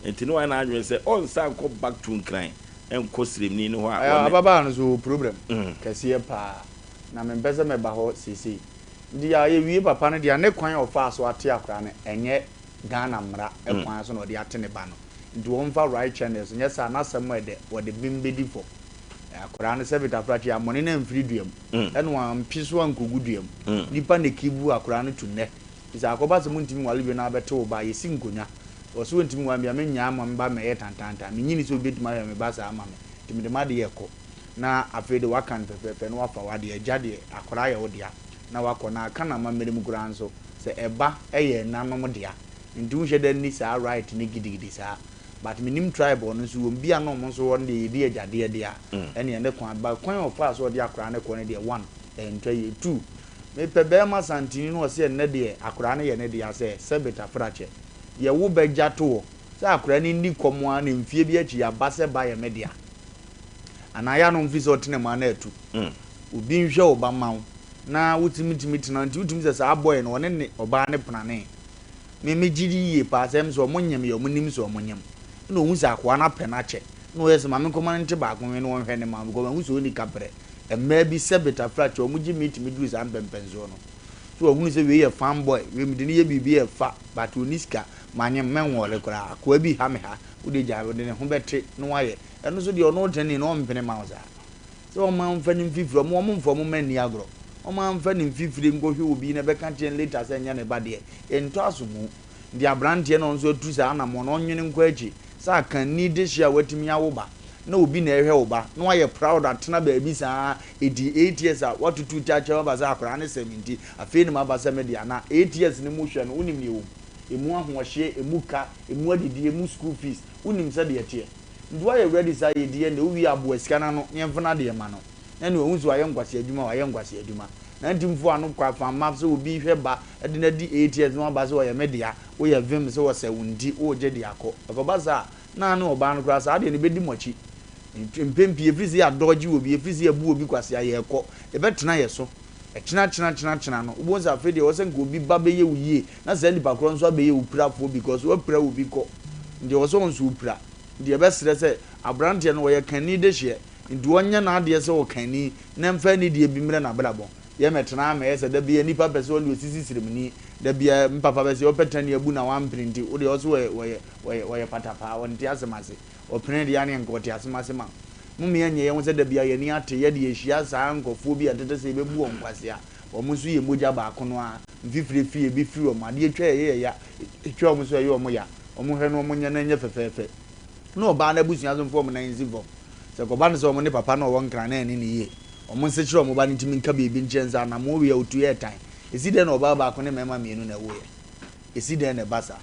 Nti na wayɛ n'adwene sɛ ɔnsan nkɔ back to Nkran nkɔ sremni no hɔ a Ɛɛ ɔne. Ababaawa no nso ɔwɔ problem kɛseɛ paa na mempɛ sɛ mɛba hɔ seesei. Nti yɛwie papa no deɛ a ne kwan a ɔfaa so ate akwadaa no ɛnyɛ Ghana mmara kwan so na ɔde ate ne ba no. Nti wɔmfa right channels nyɛ saa n'asɛm ɛdɛ wɔde bem bɛdi fɔ. Akwadaa no sɛbe tafrakye ammɔne no amfiri dua mu ɛna wampe so ankɔgu dua mu. Nipa na ɛkivu akwadaa no to nnɛ. Nti sɛ akɔba sɛ montumi nware bio na abɛte wo ba a, yɛsi nkonwa. Ɔse ɔntumi nware me a, mennyaa ma me ba mmɛyɛ tantaantan. Menyini sɛ obi bɛtumi ahwɛ me ba saa ama me. Nti mede m'adeɛ rekɔ. Na afei de waka no fɛfɛɛfɛ na wafa w'adeɛ. Agya deɛ, akwadaa yɛ wo dea. Na wakɔ. Na aka no amammerɛ mu koraa nso, sɛ ɛba yɛ ɛnanom dea. Nti wonhyɛ da nni saa right no gidigidi saa. But mennim tribe a ɔno nso wɔ mu. Bi a na ɔmo nso hɔ no deɛ yɛdi agyadeɛ deɛ a, ɛneɛ ne kwan. But kwan a ɔfaa so a ɔde akwadaa no kɔ no deɛ, one, ɛntwa yie. Two, mepɛ bɛɛma santini na ɔse ɛnnɛ deɛ akwadaa no yɛ ne dea sɛ sɛbe tafrakyɛ. Yɛ wo bɛ gya to hɔ sɛ akwadaa no nni kɔm ara na mfie bi akyi yɛaba sɛ ba yɛ me dea. Anaa yɛ a na ɔmfiri sɛ ɔtena mu ara na atu. Obi nhwɛ wo ba mma wo na wotumi tumi tena nti wotumi sɛ saa boy no ɔne ne ɔbaa no pranee. Me me gye di yie paa sɛ ɛm sɛ ɔmo nyem yɛ ɔmo nim sɛ ɔmo nyem. Ɛna ohun sɛ akoa no apɛ no akyɛ. Ɛna ɔyɛ sɛ ma me nkɔma no nte baako nwe na ɔnhwɛ ne ma because mahu sɛ ɔnni kaprɛ. Mmaa bi sɛ betafra kyɛ ɔmo gye me tumi duru saa mpɛmpɛnsoɔ no. Sɛ wahunu sɛ wei yɛ farm boy, wei mede no yɛ biribi a ɛfa but ɔnni sika, manyem, mɛnwɔre koraa, akoa bi ha me ha, wode gyae, ɔde ne ho bɛte na wayɛ. Ɛno nso deɛ ɔno ɔtene no ɔmpene ma wo saa. Sɛ ɔma mfa ne mfifire, ɔmo ɔmo mfa ɔmo mma nni agorɔ. Ɔma mfa ne mfifire nkɔhwɛ obi na ɛbɛka kyerɛ no later sɛ ɛnyɛ ne ba deɛ, ɛntɔ asomu. Nti abranteɛ no a ɔno nso atu saa anammɔn no ɔnwene nkɔ akyi sɛ akanni dehye a watumi awo ba na obi na ɛhwɛ wo ba na wayɛ proud atena baabi saa ɛdi 8 years a watutu kyakyɛw aba sɛ akwadaa no sɛ me nti afei na maba sɛ me dea na 8 years no mu hwɛ no, wonim deɛ ɛwɔ mu, ɛmu ahoɔhyeɛ, ɛmu ka, ɛmu adidi, ɛmu school fees, wonim sɛdeɛ ɛteɛ. Nti wayɛ ready saa yɛdi yɛ na wowie aboa sika no ano na yɛmfa no adeɛ ma no na ne wahu sɛ wayɛ nkwasi adwuma, wayɛ nkwasi adwuma na nti mfo ano kɔ afamma sɛ obi hwɛ ba de no adi 8 years na waba sɛ ɔyɛ me dea, woyɛ vim sɛ wɔsɛ wo nti wogye de akɔ ɛkɔba saa na ne ɔbaa no koraa saa deɛ no bɛdi mo akyi mpɛn pii ɛfiri sɛ yɛadɔgye wɔ bi, ɛfiri sɛ yɛbu obi kwasea, yɛrekɔ ɛbɛtena yɛ so ɛkyena kyena kyena kyena no wobɛhu sɛ afei deɛ ɛwɔ sɛ nka obi ba bɛyɛ wo yie na saa nipa korɔ nso abɛyɛ wo pirafoɔ because woapira wo bi kɔ nti ɛwɔ sɛ wo nso wopira. Nti yɛbɛsrɛ sɛ aberanteɛ no ɔyɛ kanni dehyeɛ nti ɔnyɛ n'adeɛ sɛ ɔkanni na mfa anidie bi mmerɛ n'abrabɔ. Yɛmɛtena ama ɛyɛ sɛ da bia nipa pɛ sɛ ɔne osisi sremni da bia mpapa bɛ sɛ ɔpɛ tani abu na wampene nti wodeɛ ɔso wɔyɛ wɔyɛ wɔyɛ wɔyɛ patapaa ɔnte asɛm ase ɔpene deɛ ane nka ɔte asɛm ase ma mo mmea nyɛ yɛn ho sɛ da bia yɛni ate yɛde yɛhyia saa nkɔfoɔ bi a ɛtete sɛ yɛbɛbu wɔn nkwasea. Wɔn nso yɛ mogya baako no a mfifire fie bi firi wɔn adeɛ twa yɛyɛ ya twa wɔn nso ɛyɛ wɔn ya. Wɔn hwɛ no wɔn nyɛ no nyɛ fɛfɛɛfɛ na ɔbaa no abusua so mfo wɔn nan nsi fam sɛ kɔba no sɛ wɔn ne papa no ɔwɔ nkran na ɛne ne yie wɔn nsekyerɛ wɔn ba no ntumi nka biribi nkyɛn sɛ anamoɔ wei a otu yɛ tan esi dɛn na ɔbaa baako ne mmarima mmienu na ɛwɔ yɛ esi dɛn na ɛba saa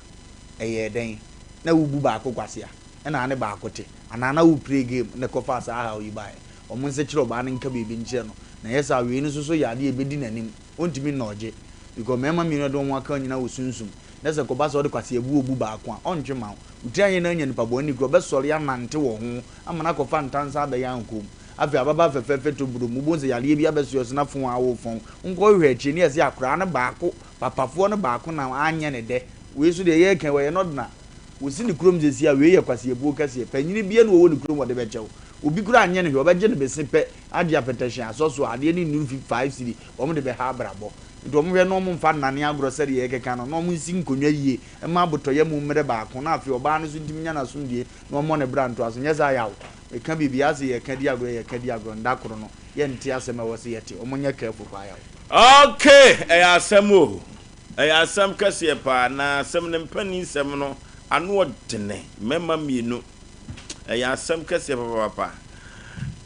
ɛyɛ dɛn na wubu baako kwasea ɛna ane baako te anaa na wo play game na ɛkɔfa saa ahaw yi baeɛ. Wɔn nsekyerɛ ɔbaa no nka biribi nkyerɛ no na ɛyɛ saa wei no nso so yɛ adeɛ a ɛbɛdi n'anim ɔntumi nnɔɔgye because mmarima mmienu a ɛde wɔn aka nyinaa wɔ sunsum na sɛ kɔba sɛ ɔde kwasea bu obu baako a ɔntwe ma wo wotiri anyɛ na anya nipa bɔne kura ɔbɛsɔre anante wɔ ho ama no akɔfa ntansa abɛyɛ ankom afei ababa fɛfɛɛfɛ to buro mu wobɛhu sɛ yareɛ bi abɛsoɛ so na fon awo fɔn nkɔhwehwɛ akyire ne yɛsɛ akoraa no baako papafoɔ no baako na anyɛ ne dɛ. Wei so deɛ yɛreka wɔyɛ nɔdena wɔsi ne kurom sɛsi a wei yɛ kwaseabuo kɛseɛ panyini bia na wɔwɔ ne kurom wɔde bɛkyɛw obi kura anyɛ no hwɛ ɔbɛgye no bese pɛ agye apɛtɛhyɛn asɔ so a adeɛ ne nnuru fi 5 cedi wɔn de bɛha abrabɔ nti wɔn hwɛ na wɔn mfa nnane agorɔ sɛdeɛ yɛkeka no na wɔn nsi nkonnwa yie mma abotɔyɛ mu mmerɛ baako na afei ɔbaa no so ntumi nya n'asomdue na wɔmmɔ ne bra ntoa so nyɛ saa yaw meka biribi ase yɛka di agorɔ, yɛka di agorɔ nda koro no yɛnte asɛm a ɛwɔ sɛ yɛte. Wɔn nyɛ careful paa yaw. Okay, ɛyɛ asɛm o. Ɛyɛ asɛm kɛseɛ paa na asɛm no mpanin nsɛm no ano ɔdene mmarima mmienu. Ɛyɛ asɛm kɛseɛ papaapa.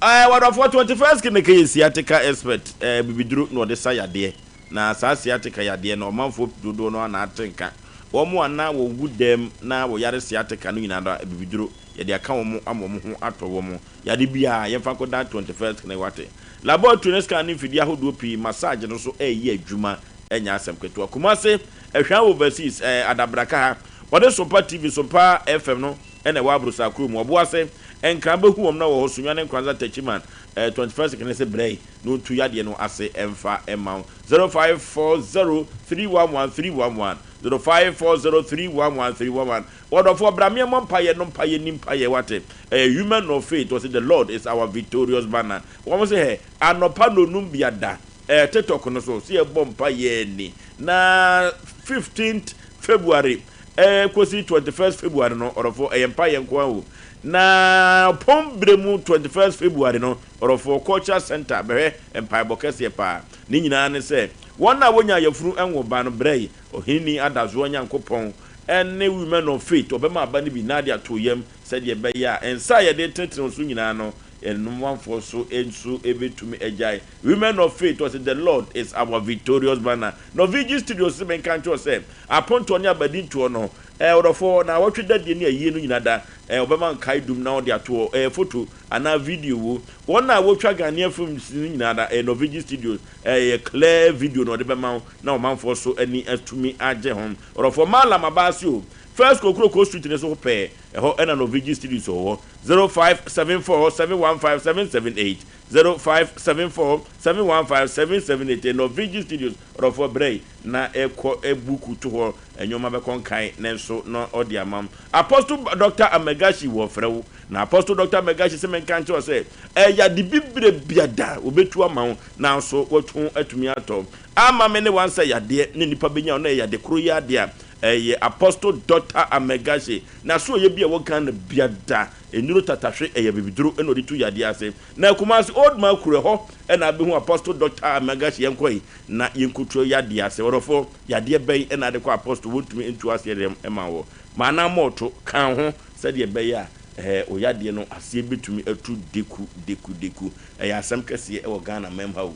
Ɛɛ wadɔfoɔ 21st clinic yɛ sciatica expert, ɛɛ bibiduro na ɔde sa yadeɛ. Na saa sciatica yadeɛ no ɔmanfoɔ dodoɔ no ana ate nka. Wɔn a na wɔgu dɛm na wɔyare sciatica no nyinaa no bibiduro yɛde aka wɔn ama wɔn ho atɔ wɔn. Yade biara yɛmfa nkɔdan 21st clinic wate. Laboratory ne scan ne mfidie ahodoɔ pii, massage no nso ɛreyɛ adwuma ɛnyɛ asɛm ketewa. Kumase, Ɛhwɛn Overseas, ɛɛ Adabraka ha, wɔde Sompa TV, Sompa FM no ɛna ɛwɔ Abrosa kurom. Ɔboase, Nkran bɛhu wɔn na wɔ hɔ, Sunyani Nkoranza Techiman, ɛɛ 21st clinic sɛ brɛ yi na ɔntu yadeɛ no ase ɛmfa ɛma wo. 0540 311 311 0540 311 311. Wɔdɔfoɔ bra meɛmmɔ mpayɛ no mpayɛ ni mpayɛ wate. Ɛyɛ Women of Faith wɔse the Lord is our victorious banner. Wɔn sɛ hɛ anɔpa nonum biada ɛɛ TikTok no so sɛ yɛbɔ mpayɛ ni na 15th February ɛɛ kɔsi 21st February no ɔdɔfoɔ ɛyɛ mpayɛ nko ara o. Na pɔn berɛ mu 21st February no ɔdɔfoɔ Cultural Center bɛhwɛ mpaebɔ kɛseɛ paa. Ne nyinaa ne sɛ wɔn a wɔnya yɛfunu ɛnwo ba no brɛ yi ɔhene adazoɔ Nyankopɔn ɛne Women of Faith ɔbɛma aba no bi na ade ato yam sɛdeɛ ɛbɛyɛ a nsa a yɛde tenetene so nyinaa no ɛnomanfoɔ so nso ɛbɛtumi agyae. Women of Faith ɔsɛ the Lord is our victorious banner. Norwegian Studios sɛ menka nkyerɛ sɛ apontoɔ ne abadintoɔ no ɛɛ ɔdɔfoɔ na wɔtwe dadeɛ ne ayie no nyinaa da ɛɛ ɔbɛma nkae dum na ɔde ato hɔ ɛɛ photo anaa video wo wɔn a wɔtwa Ghanaian films no nyinaa da ɛɛ Norwegian Studios ɛyɛ clear video na ɔde bɛma wo na ɔmanfoɔ so ani atumi agye ho. Ɔdɔfoɔ Malam Abaase o First Kokuroko Street ne so pɛɛ ɛhɔ ɛna Norwegian Studios wɔ hɔ. 0574 715 778. 0574 715 778 Norwegian Studios ɔdɔfoɔ brɛ yi na ɛkɔ buku to hɔ nneɛma bɛkɔ nkan nanso na ɔde ama Apostle Dr. Amagashi wɔ frɛ wo na Apostle Dr. Amagashi sɛ menka nkyerɛ sɛ ɛyɛ ade bibire biada wɔbɛtu ama wo nanso watu atumi atɔ ama me ne wansa yadeɛ ne nipa bɛnya wo na ɛyɛ ade koro yi adeɛ a ɛyɛ Apostle Dr. Amagashi na so ɔyɛ bi a ɛwɔ Ghana biada nnuro tatahwe ɛyɛ bibiduro ɛna ɔde tu yadeɛ ase na Kumasi Old Man kuro ɛhɔ ɛna abɛhu Apostle Dr. Amagashi yɛnkɔ yi na yɛnkɔtu yadeɛ ase ɔdɔfoɔ yadeɛ bɛn ɛna ade kɔ Apostle wɔntumi ntu aseɛ deɛ ɛma wɔ ma anaa mɔɔto kan ho sɛdeɛ ɛbɛyɛ a ɛɛ oyadeɛ no aseɛ bɛtumi atu deku deku deku. Ɛyɛ asɛm kɛseɛ ɛwɔ Ghana mɛm ha o,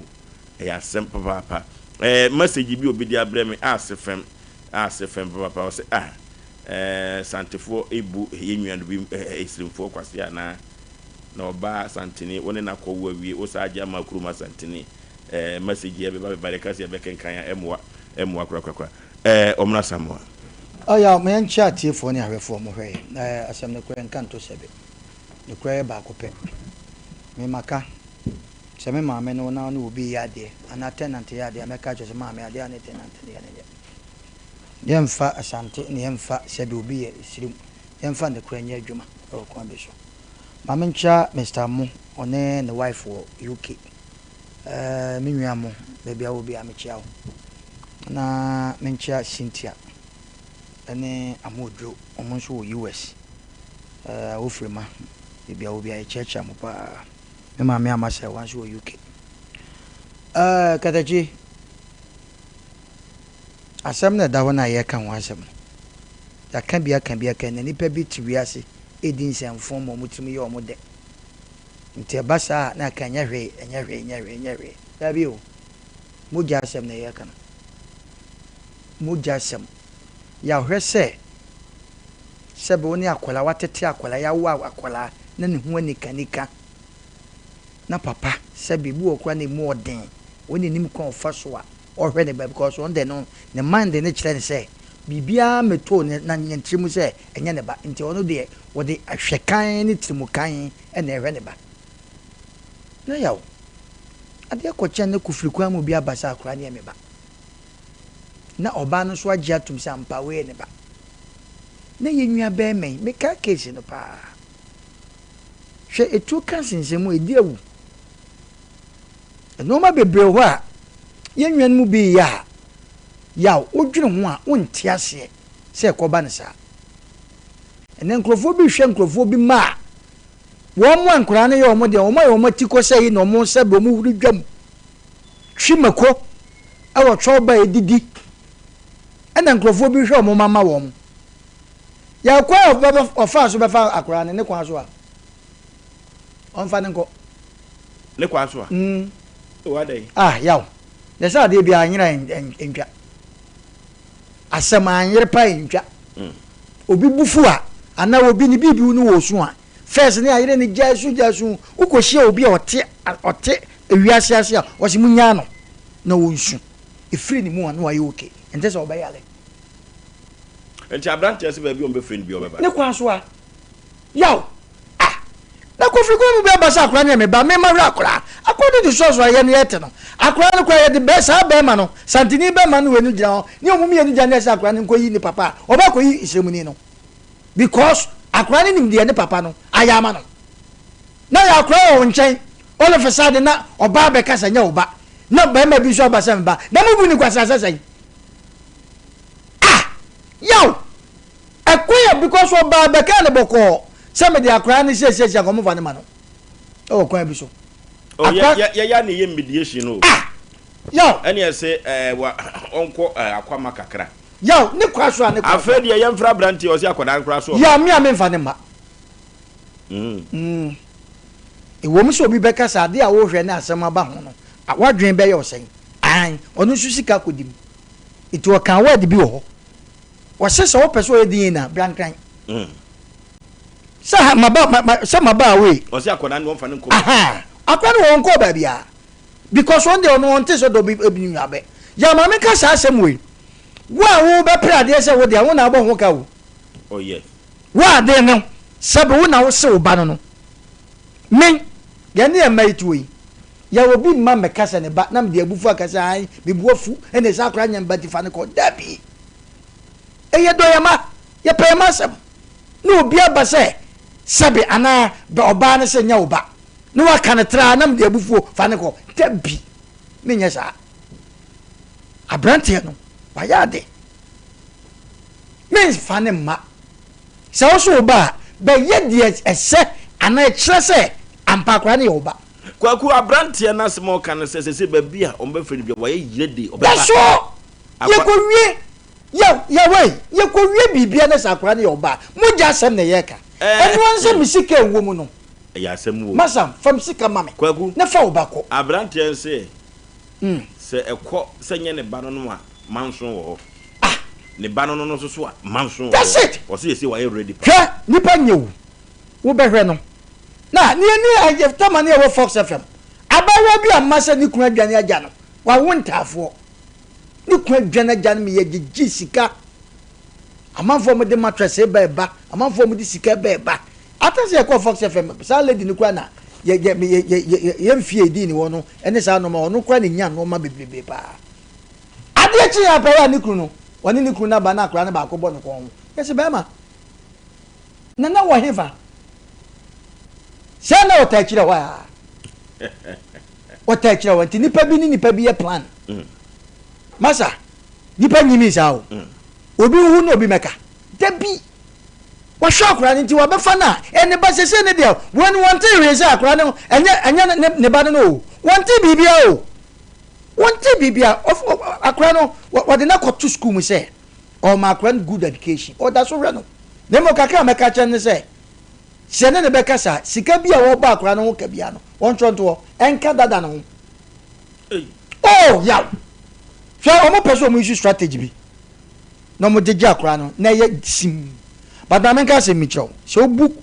ɛyɛ asɛm papaapa. Ɛɛ message bi obi de abrɛ me ase fam ase fam papaapa ɔsɛ ah ɛɛ santefoɔ ebu yɛn nua no bi ɛɛ esirimfoɔ kwase anaa na ɔbaa santene wo ne no akɔ wo awie wo saa agye ama kurom asantene ɛɛ message yɛ bɛba bɛba de kasi ɛbɛkenkan a ɛmoa ɛmoa korakorakora ɛɛ ɔmena samoa. Ɔyaw, ma yɛnkyɛ atiefoɔ ne ahwɛfoɔ mo hwɛ yɛ, na asɛm nokorɛ nka nto sɛbe. Nokorɛ yɛ baako pɛ. Me maka, sɛ me maame ne wo na wo ne obi reyɛ adeɛ, anaa tenant reyɛ adeɛ a, mɛka akyerɛ wo sɛ maame adeɛ a ne tenant no yɛ no nyɛ. Yɛmfa Asante ne yɛmfa sɛbe obi yɛ sirim, yɛmfa nokorɛ nyɛ adwuma wɔ kwan bi so. Ma menkyia Mister Mo, ɔne ne wife wɔ UK. Eh, me nua Mo, baabi a wɔ biara mekyia wo. Na menkyia Cynthia ne Amooduro, wɔn nso wɔ US. Eh, Awofirima, baabi a wɔ biara yɛkyiakyia mo paa. Me maame Ama Serwa nso wɔ UK. Eh, Katakyi, asɛm na ɛda hɔ no a yɛreka ho asɛm no, yɛaka bi aka bi aka na nnipa bi te wiase redi nsɛmfo ma wɔn tirim yɛ wɔn dɛ. Nti ɛba saa a na aka ɛnyɛ hwee, ɛnyɛ hwee, ɛnyɛ hwee, ɛnyɛ hwee. Dabi o. Mogya asɛm na yɛreka no. Mogya asɛm. Yɛahwɛ sɛ sɛbe wo ne akwadaa, woatete akwadaa, yɛawo akwadaa na ne ho anikanika. Na papa, sɛbe ebi wɔ koraa na emu ɔden, wɔn na nim kwan ɔfa so a ɔhwɛ ne ba because ɔno deɛ no ne mind no kyerɛ no sɛ biribiara mmɛtoo ne na ne tiri mu sɛ ɛnyɛ ne ba nti ɔno deɛ ɔde ahwɛ kann ne tirimu kann na ɛhwɛ ne ba. Na yaw, adeɛ kɔkyɛn ne kofiri kwan mu bi aba sɛ akwadaa no yɛ me ba. Na ɔbaa no nso agye atum sɛ ampa wei yɛ ne ba. Na yɛn nua bɛrima yi, mekaa case no paa. Hwɛ etuo ka nsensɛnmu, ɛdi awu. Nnoɔma bebree wɔ hɔ a yɛn nua no mu bi reyɛ a, yaw, wodwene ho a, wonte aseɛ sɛ ɛkɔba no saa. Ɛnnɛ nkurɔfoɔ bi rehwɛ nkurɔfoɔ bi mma a, wɔn a nkwadaa no yɛ wɔn deɛ, wɔn ayɛ wɔn ati kɔ sɛ yi na wɔn sɛbe wɔn huri dwam, twi mako wɔ twɔba a ɛdidi, ɛna nkurɔfoɔ bi hwɛ wɔn mma ma wɔn. Yaw kwan a ɔfaa so bɛfa akwadaa no, ne kwan so a, ɔmfa no nkɔ. Ne kwan so a? Mm. O adɛn? Ah, yaw. Na sɛ adeɛ biara anyera ntwa. Asɛm anyere pa ntwa. Mm. Obi bufu a, anaa obi ne biribi no wɔ su a, first ne ayere ne gyae su gyae su. Wokɔhyia obi a ɔte ɔte ewiase ase a, ɔse munyaa no na ɔnsu. Ɛfiri ne mu a na wayɛ okay. Ɛnte sɛ ɔbɛyare. Nti aberanteɛ sɛ baabi a ɔmbɛfrɛ no bi ɔbɛba. Ne kwan so a. Yaw! Ah! Na Kofi kwan mu bɛɛ ba sɛ akora no yɛ me ba, me ma hwɛ akora. According to source a yɛn yɛte no, akora no koraa yɛde bɛ saa bɛɛma no, Santini bɛɛma no wei no gyina hɔ, ne ɔmo mmienu gyina ne sɛ akora no nkɔ yi ne papa a, ɔbɛ akɔ yi Sremuni no. Because akora no nim deɛ ne papa no ayɛ ama no. Na yɛ akora wɔ wo nkyɛn, all of a sudden na ɔbaa bɛka sɛ nyɛ wo ba, na bɛɛma bi nso aba sɛ me ba, na mo bu no kwasea sɛ sɛn? Ah! Yaw! Ɛkwan a because ɔbaa bɛkaa no bɔkɔɔ sɛ mede akwadaa no siesie anka ɔmo fa no ma no ɛwɔ kwan bi so. Oh, yɛ yɛ yɛ ya na ɛyɛ mediation o. Ah! Yaw! Ɛne ɛsɛ ɛɛ wa ɔnkɔ ɛɛ akwama kakra. Yaw! Ne kwa so a ne kwa so a. Afei deɛ yɛmfrɛ aberanteɛ ɔse akwadaa no koraa so ɔba. Yaw me a memfa no mma. Mm. Ɛwom sɛ obi bɛka sɛ adeɛ a wohwɛ ne asɛm aba ho no, w'adwene bɛyɛ wo sɛn? Aane, ɔno nso sika kɔdi mu. Nti ɔkaa word bi wɔ hɔ. Ɔse sɛ wopɛ sɛ ɔyɛ DNA a, bra Nkran. Sɛ ha maba ma ma sɛ maba away. Ɔse akwadaa no wɔnfa no nkɔ baabi. Akwadaa no wɔnkɔɔ baabiara because ɔno deɛ ɔno ɔnte sɛ dɔ bi ebi nua bɛ. Yɛ maame ka saa asɛm wei. Wo a wo bɛpere adeɛ sɛ wo deɛ wo na abɔ ho ka o. Oh yes. Wo adeɛ no sɛbe wo na wo se wo ba no no. Me yɛne yɛn mma yi tuo yi. Yaw obi mma mmɛka sɛ ne ba na mede abufuo aka sɛ ae me bo afu ɛna saa akwadaa nyɛ me ba nti fa no kɔ. Dabi! Ɛyɛ dɔ yɛn mma, yɛpɛ yɛn mma asɛm. Na obi aba sɛ sɛbe anaa bɛ ɔbaa no sɛ nyɛ wo ba na waka no traa na mede abufuo fa no kɔ. Dabi! Menyɛ saa. Aberanteɛ no wayɛ ade. Memfa no mma. Sɛ wo so wo ba a, bɛyɛ deɛ ɛsɛ anaa ɛkyerɛ sɛ ampa akwadaa no yɛ wo ba. Kwaku, abranteɛ no asɛm a ɔka ne sɛ sɛsei baabi a wɔbɛfrɛ no biara wayɛ ready ɔbɛba. That's all! Akwa. Yɛkɔwie, yaw, yawei, yɛkɔwie biribiara na sɛ akwadaa no yɛ wo ba a, mogya asɛm na yɛreka. Ɛɛ. Ɛno ara ne sɛ me sika a ɛwɔ mu no. Ɛyɛ asɛm o. Masa, fa me sika ma me. Kwaku, Na fa wo ba kɔ. Abranteɛ no se sɛ ɛkɔ sɛ nyɛ ne ba no no a, manso wɔ hɔ. Ah! Ne ba no no nso so a, manso wɔ hɔ. That's it! Ɔse sɛsei wayɛ ready paa. Hwɛ, nipa nyɛ o, wobɛhwɛ no. Na nea ni a tama ne ɛwɔ Fox FM. Abaayewa bi amma sɛ ne kunu adwane agya no. Wawo ntaafoɔ. Ne kunu adwane agya no meyɛ gyegye sika. Amanfoɔ mo de mattress ba ɛba. Amanfoɔ mo de sika ba ɛba. Ata sɛ yɛkɔɔ Fox FM saa lady no koraa na yɛ yɛ yɛ yɛ yɛ mfie edii ne hɔ no ɛne saa nnoɔma ɔno koraa na nya nnoɔma bebrebe paa. Adeɛ kye yɛ apɛyɛ a ne kunu no ɔne ne kunu no aba na akwadaa no baako bɔ ne kɔn ho. Yɛse bɛrima. Na na wɔ hefa? Sɛ na ɔtaa kyerɛ hɔ a. Ɔtaa kyerɛ hɔ nti nipa bi ne nipa bi yɛ plan. Mm. Masa, nipa nyimi saa o. Mm. Obi hu na obi mɛka. Dabi. Wɔhwɛ akora no nti wɔbɛfa no a ɛne ba sese ne deɛ wɔn wɔn te hwee sɛ akora no ɛnyɛ ɛnyɛ ne ne ba no no o. Wɔn te biribia o. Wɔn te biribia akora no wɔde no akɔto sukuu mu sɛ Ɔma akora no good education. Ɔda so hwɛ no. Na mmom kakra a mɛka akyerɛ no ne sɛ, sɛ ɛne no bɛkasa a, sika bi a wɔbɔ akora no ho ka biara no, wɔntwerɛ nto hɔ. Ɛnka dada no ho. Oh, yaw! Hwɛ, wɔn pɛ sɛ wɔn use strategy bi na wɔn de gye akora no na ɛyɛ sim. But maame nka asɛm bi kyerɛ wo. Sɛ wobu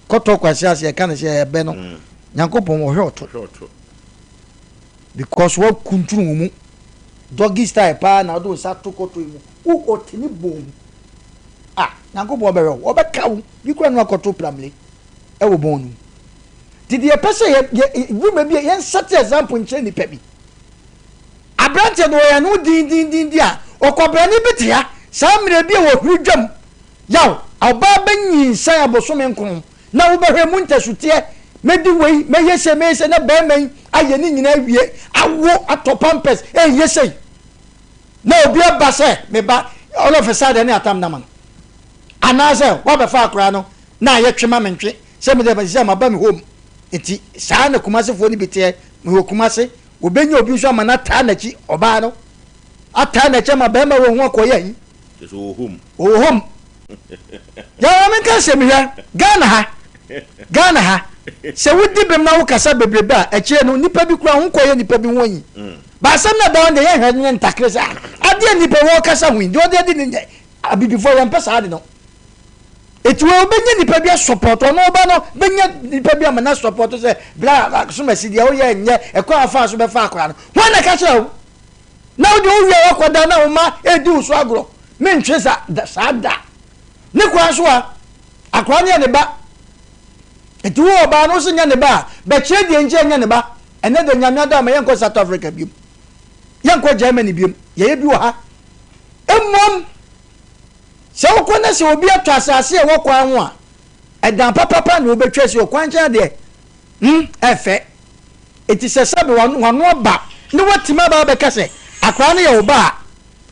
kɔtɔ kwasi ase ɛka no sɛ ɛbɛ no, mm. Nyankopɔn wɔhwɛ ɔto. Because woakuntunu wo mu. Doggy style paa na wode wo nsa ato kɔtɔ yi mu. Wo ɔte ne bɔn mu. Ah, Nyankopɔn bɛhwɛ wo. Ɔbɛka wo. Bi koraa na wakɔto pramle ɛwɔ bɔn no mu. Nti deɛ yɛpɛ sɛ yɛ yɛ dwuma bi a yɛn set example nkyerɛ nipa bi. Aberanteɛ no ɔyɛ ano dindindindi a ɔkwabrane bi te ha saa mmerɛ bi a wɔhuri dwam yaw ɔbaa bɛnyinsɛn abosome nkron Na wobɛhwɛ mu ntasuteɛ, mɛdi wei, mɛyɛ sei, mɛyɛ sei, na barima yi ayɛ ne nyinaa awie, awo, atɔ pampers, ɛyɛ sei. Na obi aba sɛ, me ba, all of a sudden ne atam nama no. Anaasɛ wabɛfa akwaraa no, na ayɛ twe ma mentwe, sɛ mede ɛbɛn sɛ maba me home. Nti saa na Kumasefoɔ no bi teɛ, mewɔ Kumase, wɔbɛnya obi nso ama no ataa n'akyi, ɔbaa no, ataa n'akyi ama barima wɔ ho akɔyɛ ayi. Kyerɛ sɛ ɔwɔ home. Ɔwɔ home. Yàrá mi nka sɛ mehwɛ Ghana ha Ghana ha sɛ wodi bem na wokasa bebrebe a akyire no nipa bi kura ho kɔyɛ nipa bi ho ayi. Mm. Baasɛm na ɛda hɔ deɛ yɛnhwɛ nyɛ ntakere sɛ adeɛ nipa wɔ kasa ho yi deɛ ɔde adi ne nyɛ abibifoɔ yɛmpɛ saa ade no. Eti wɔ bɛnya nipa bi asɔpɔtɔ ɔno ɔba no bɛnya nipa bi ama no asɔpɔtɔ sɛ bla asomasi deɛ woyɛ nyɛ ɛkwan afa so bɛfa akora no. Wɔn na ɛka kyerɛ wo. Na wo deɛ wowie a woakɔda na wo mma redi wo so agorɔ. Mentwe sa da saa da. Ne kwan so a, akwadaa no yɛ ne ba. Nti wo ɔbaa no wo se nyɛ ne ba a, bɛkyerɛ deɛ nti a ɛnyɛ ne ba. Ɛnɛ deɛ Nyame adom yɛnkɔ South Africa biom. Yɛnkɔ Germany biom. Yɛyɛ bi wɔ ha. Mmom, sɛ wokɔ na sɛ obi atɔ asase a ɛwɔ kwan ho a, ɛdan papapa na wobɛtwa asi wɔ kwan nkyɛn adeɛ. Hmm, ɛfɛ. Enti sɛ sɛbe w'ano w'ano aba na woatumi aba abɛka sɛ akwadaa no yɛ wo ba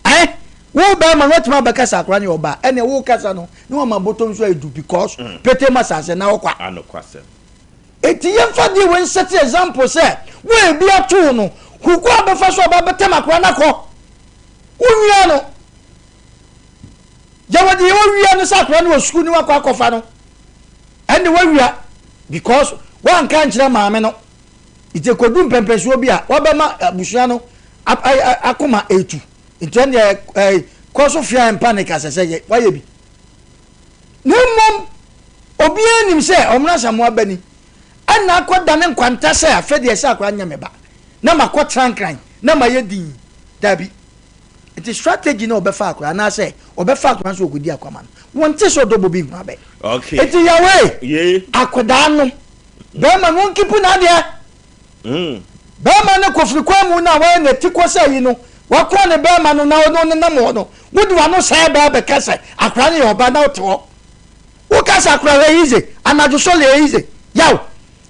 a, eh, wo bɛrima no woatumi abɛka sɛ akwadaa no yɛ wo ba a, ɛnneɛ wo kasa no na wama bɔtɔ nso ayɛ du because mm. pete ma asase na wokwa. Anokwasɛm. Enti yɛmfa deɛ wei nsɛte example sɛ wo ebi ato no huku a bɛfa so aba bɛtɛm akwadaa no akɔ wo nua no yɛwɔ deɛ wɔwia no sɛ akwadaa no wɔ sukuu ne wakɔ akɔfa no Ɛnde wawia because wanka ankyerɛ maame no. Nti ɛkɔdu mpɛmpɛnsoɔ bi a wabɛma abusua no akoma ɛretu. Nti ɛndeɛ ɛɛ kɔ so fear and panic asɛ sɛ yɛ wayɛ bi. Na mmom obiara nim sɛ Ɔmena Asamoah ba ni ɛna akɔdane nkwanta sɛ afɛ deɛ sɛ akwadaa nyɛ me ba na makɔ tra nkran na mayɛ din. Dabi. Nti strategy na ɔbɛfa akora anaasɛ ɔbɛfa akora nso ɔkɔdi akwama no wɔnte sɛ ɔdɔ bɔ bi hu abɛ. Okay. Nti Yahweh Ye. akwadaa no bɛrima no ɔnkipu n'adeɛ. Mm. Bɛrima no kofiri kwan mu no a wayɛ n'ati kɔ sɛ ayi no, wakoa ne bɛrima no na ɔne wo nenam hɔ no, wode w'ano saa baa bɛka sɛ akwadaa no yɛ ɔba na wote hɔ. Woka sɛ akwadaa hwɛ yize, anadwo sɔre yɛ yize. Yaw!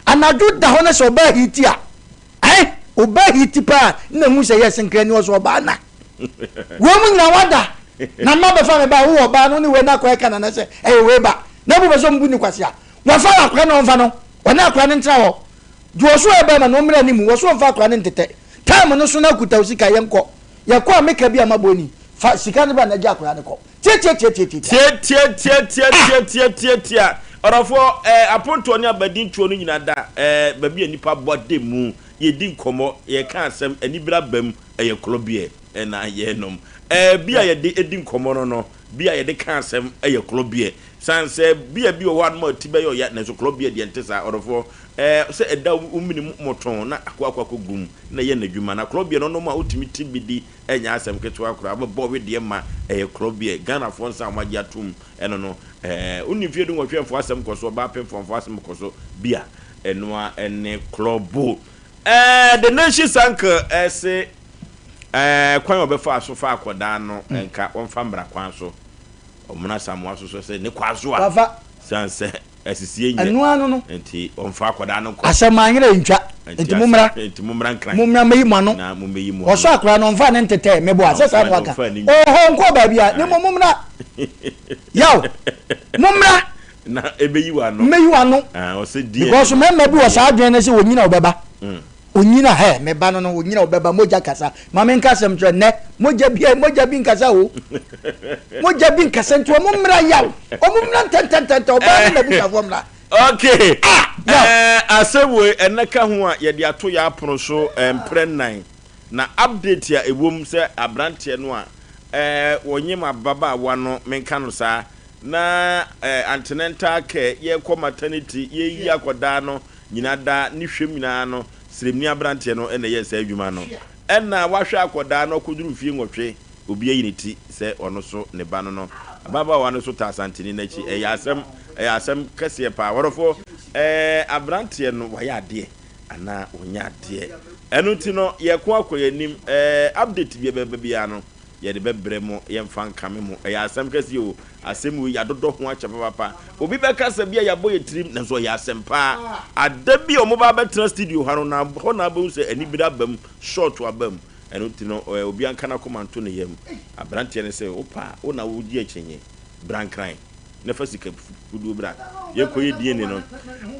Anadwo da hɔ na sɛ ɔbaa hiti a, ɛn, ɔbaa hiti paa na hu sɛ yes, nkrani ɔsɛ ɔbaa na. Wei mu nyinaa wada na mma bɛfa me ba, wowɔ ɔbaa no ne wei na akɔyɛ ka nana sɛ ɛyɛ wei ba. Na mopɛ sɛ ɔmbu ne kwasea. Wɔfa akwadaa na ɔmfa no, ɔne akwadaa no ntena hɔ. Deɛ ɔso yɛ bɛɛma no ɔmmra anim, wɔso ɔmfa akora no ntetɛ. Time no so na kuta wo sika yɛnkɔ. Yɛkɔ a meka bi a mabɔ ani. Fa sika no bra na gye akora no kɔ. Tiatiatiatiatia. Tiatiatiatiatiatiatia. Ɔdɔfoɔ, eh, apontoɔ ne abadintoɔ no nyina da, eh, baabi a nnipa bɔ da mu, yɛdi nkɔmmɔ, yɛka asɛm, anibere aba mu, ɛyɛ korɔbeɛ na yɛnom. Eh, bi a yɛde di nkɔmmɔ no no, bi a yɛde ka asɛm yɛ korɔbeɛ. Sane sɛ bia bi wɔ hɔ a no ma ti bɛyɛ ɔya, nanso korɔbeɛ deɛ ɛnte saa, ɔdɔfoɔ. Ɛɛ, sɛ ɛda wo mene mu mmɔtɔn na akɔ akɔ akɔgu mu na ɛyɛ n'adwuma. Na korɔbeɛ no ɔnom a wotumi te bi di ɛnyɛ asɛm ketewa koraa. Wobɛbɔ wedeɛ ma ɛyɛ korɔbeɛ. Ghanafoɔ nsa a wɔagye atom ɛno no, ɛɛ, wonni mfeɛ dunwɔtwe mfoɔ asɛm kɔ so, ɔbaa pemfoɔ mfoɔ asɛm kɔ so bi a, ɛno ara ɛne korɔbo. Ɛɛ, The Nation's Uncle ɛse, ɛɛ, kwan a wɔbɛfaa so faa akɔdaa no, nka wɔmfa mmara kwan so. Ɔmena Asamoah nso so sɛ ne kwaso a, Wafa. siane sɛ asisie nyɛ. Ɛno ara no no. Nti wɔmfa akwadaa no nkɔ. Asɛm anyera ntwa. Nti mommra. Nti mommra nkran. Mommra mmɛyi mo ano. Na mommɛyi mo ano. Ɔsɔ akwadaa no ɔmfa ne ntetɛɛ meboa sɛ saa na waka. Ɔhɔ nkɔɔ baabi a na mmom mommra. Yaw. Mommra. Na ɛbɛyi w'ano. Mmɛyi w'ano. Ah, ɔsɛ DNA. Because mmarima bi wɔ saa adwene no sɛ wɔnyina wɔbɛba. Onyina hɛ me ba no no onyina ɔbɛba mogya kasa ma me nka asɛm kyerɛ nnɛ mogya bi mogya bi nkasa o mogya bi nkasa nti ɔmo mmra yaw ɔmo mmra ntɛntɛntɛntɛ ɔbaa ne n'abusuafoɔ mmra. Okay. Ah, yaw. Eh, asɛm wei ɛnɛ ka ho a yɛde ato yɛ apono so eh, mprɛ nnan na update a ɛwom sɛ aberanteɛ no a eh, wɔnyem ababaawa no menka no saa na eh, antenatal care yɛkɔ maternity yɛyi akɔdaa no nyina da ne hwɛm nyinaa no, sremni aberanteɛ no na ɛyɛɛ saa adwuma no. Ɛna wahwɛ akɔdaa no akɔduru mfie nwɔtwe, obi ayi ne ti sɛ ɔno so ne ba no no. Ababaawa no nso taa Asanteni no akyi. Ɛyɛ asɛm, ɛyɛ asɛm kɛseɛ paa. Wɔdɔfoɔ, ɛɛ aberanteɛ no wayɛ adeɛ anaa ɔnyɛ adeɛ? Ɛno nti no, yɛko akɔ yɛn anim. Ɛɛ update bi a ɛbɛba biara no, yɛde bɛbrɛ mo, yɛmfa nkame mo. Ɛyɛ asɛm kɛseɛ o. Asɛm wei, yɛadodɔ ho akyɛ papaapa. Obi bɛka sɛ bia yɛabɔ yɛn tirim, nanso ɛyɛ asɛm paa. Ada bi a wɔba abɛtena studio ha no, na hɔ na abɛhu sɛ anibere aba mu, short aba mu. Ɛno nti no, obiara nka n'akoma nto ne yam. Aberanteɛ no sɛ, wopɛ a, wo na wogye akyinnye, bra Nkran na fa sika kodoɔ bra, yɛnkɔyɛ DNA no.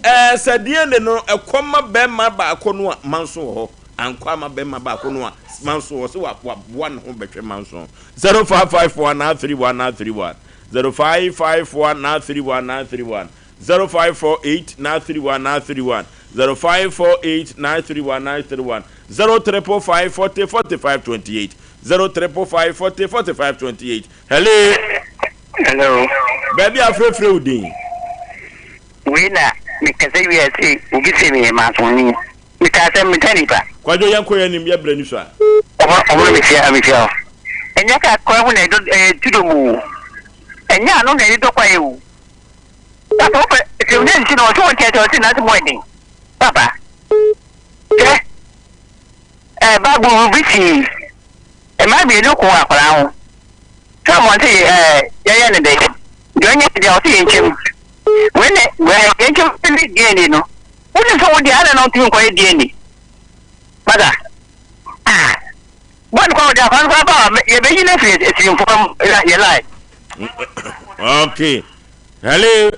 Ɛɛ, sɛ DNA no ɛkɔ ma barima baako no a, manso wɔ hɔ. Ankɔ ama barima baako no a, manso wɔ hɔ. Sɛ waboa ne ho bɛhwɛ manso. 0554 931 931. 0554 931 931 0548 931 931 0548 931 931 0555 40 45 28 0555 40 45 28 Hello. Hello. Baabi a frɛfrɛ wo din. Wei na mekasa wie a se obi se meyɛ mansoni. Mekaa sɛ meda nipa. Kwadwo yɛnkɔ yɛn anim yɛ brɛ ni so a. Ɔmo ɔmo no mehyia mehyia wo. Ɛnyɛ ka kwan ho na ɛdɔ ɛyɛ tudo mu o. Ɛnyɛ ano na ɛde dɔ kwaeɛ o. Papa wopɛ sɛ wonya nsi no ɔse wo nkyɛn sɛ ɔse n'ase mu ɛden. Papa hwɛ ɛɛ bible bi sii mmaa mmienu ko akwadaa ho. Sɛ ɔmo se ɛɛ yɛyɛ ne dɛ deɛ ɔnyɛ deɛ ɔse yɛnkyɛm. Wei ne wei yɛnkyɛm ne DNA no. Wonim sɛ wo deɛ adɛn na wontumi nkɔyɛ DNA? Masa, ah, bɔne kɔ wode akwa no koraa ba a, yɛbɛyi no afiri asirimfoɔ mu, yɛ lie. Okay. Hello.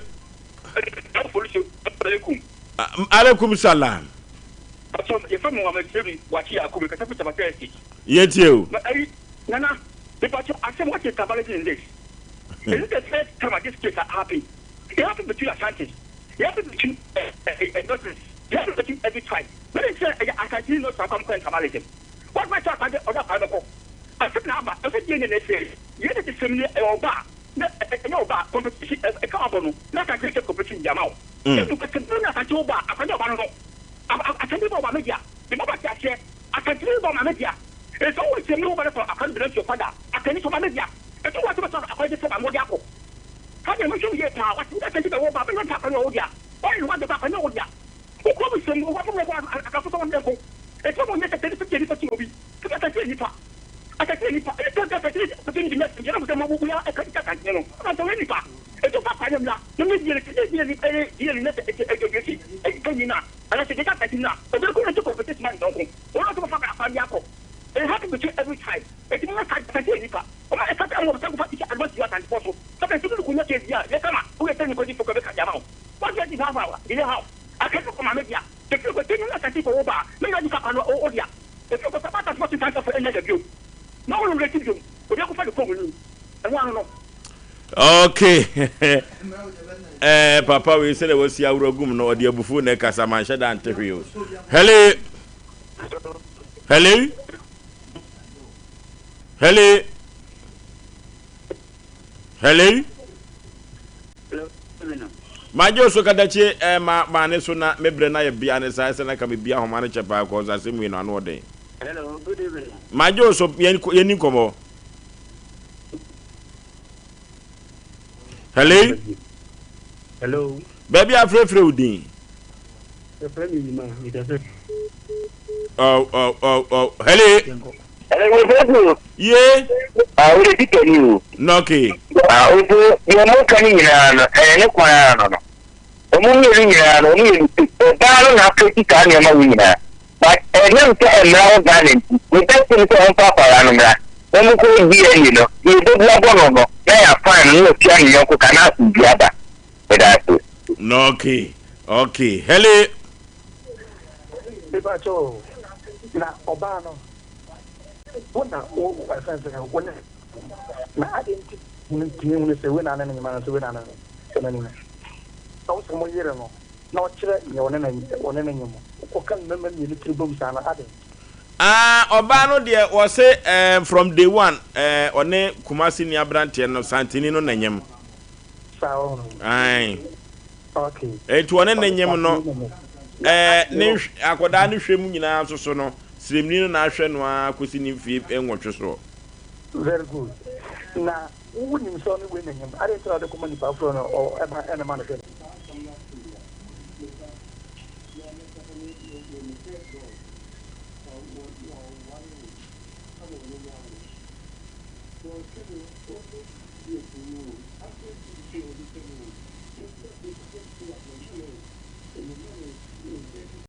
Alaikum salam. Yɛtie o. Nana, mepakyɛ asɛm what is tribalism in this? Is it the first time this case happened? It happened between Ashantis. Yɛn between nurses, yɛn between every tribe. Mene sɛ ɛyɛ Asantini nurse akwa mkɔ tribalism. What my tribe ade ɔda akwa bɛkɔ. Asɛm na aba, ɛsɛ DNA na ɛsɛ. Yɛn tete sɛm ni ɛyɛ ɔba na ɛnyɛ ɔba competition ɛka wabɔ no na Asantini sɛ competition di ama wo. Ɛnu kɛkɛ bi na Asantini ɔba akwa ɔba no no. Asantini ba ɔba media. Ne ba ba te aseɛ. Asantini ba ɔma media. Ɛsɛ ɔwɔ sɛm ni ɔba no sɔ akwa no belong to your father. Akani sɔ ɔba media. Ɛsɛ ɔwɔ sɛ bɛsɔ akwa no sɛ ba mo de akɔ. Ka deɛ mehwɛ wo yie paa wate woka sɛ nti bɛwo ba bɛyɛ nta akɔnyɛ wo dea ɔyɛ ne wade ba akɔnyɛ wo dea wo kɔ mu sɛm wo bɛfo bɛkɔ akafo sɛ wɔn dɛnko ɛti ntɔnko. Wɔn nso bɛfa bra kwan bi akɔ. It happen between every time. Eti mo sa sɛ yɛ nipa. Ɔma yɛ sɛ ɛmo sɛ kofa teacher advice yi asantefoɔ so. Sɛ bɛ nso no kunya case bi a yɛ kama wo yɛ sɛ nipa di fokɔ bɛ ka di ama wo. What do you think how far delay how? Akɛse kɔ maame dea. Efiri kɔ tenu na asante kɔ wo ba me nya di fa pa no o dea. Efiri kɔ sɛ ba asantefoɔ tentan sɔfo ɛnyɛ da bio. Ma wo relate biom. Obi akɔfa ne kɔn mu ni. Ɛho ano no. Okay. Eh, papa wei sɛdeɛ wasi aworɔ gum no ɔde abufuo na ɛkasa manhyɛ da nte hwee o. Hello. Hello. Hello. Hello. Magye so katakyie eh, ma ma ne so na me brɛ na yɛ bia ne saa sɛ na ka me bia homa no kyɛ paa kɔ asɛm wei no ano ɔden. Hello, good evening. Magye so yɛn yɛn nkɔmɔ. Hello. Hello. Baabi afrɛfrɛ wo din. Yɛfrɛ me Yima, mekasa. Oh, oh, oh, oh. Hello. Hello, Ye. Ah, wo de ti ni o. Nɔke. Ah, o de deɛ mo ka ne nyinaa no, ɛyɛ ne kwan ano no. Ɔmo mmienu nyinaa no, ɔmo yɛ mistake. Ɔbaa no na afɛti saa nneɛma wo nyinaa. But ɛnam sɛ mmara wɔ Ghana nti, ne best ne sɛ ɔmfa akwadaa no mmra na ɔmo nkɔyɛ DNA no, deɛ ɛbɛbu abɔ no no, na yɛafine no na watua ne yɔnko ka na asomdwie aba. Meda ase. Okay, okay. Hello. Mepakyɛ o, na ɔbaa no, wo na wo ɛfɛn sɛ wo ne na adeɛ nti tumi hunu sɛ wei na ne ne nyima no sɛ wei na ne ne ne na wo sɛ mo yere no na ɔkyerɛ nea ɔne no ɔne no nyem. Wokɔka mmarima mmienu tiri bom saa no, adɛn? Ah ɔbaa no deɛ wɔse eh, from day one eh, ɔne Kumasi ni abranteɛ no Santini no na nyem. Saa ɔho. Ae. Okay. Enti ɔne ne nyem no eh, ne akwadaa no hwɛ mu nyinaa nso so no, sremni no na ahwɛ no ara kɔsi ne mfie nwɔtwe soɔ. Very good. Na Wo nim sɛ ɔne wei na nyem, adɛn nti na wode kɔma nipa foforɔ na ɔba ɛna ma no hwɛ no?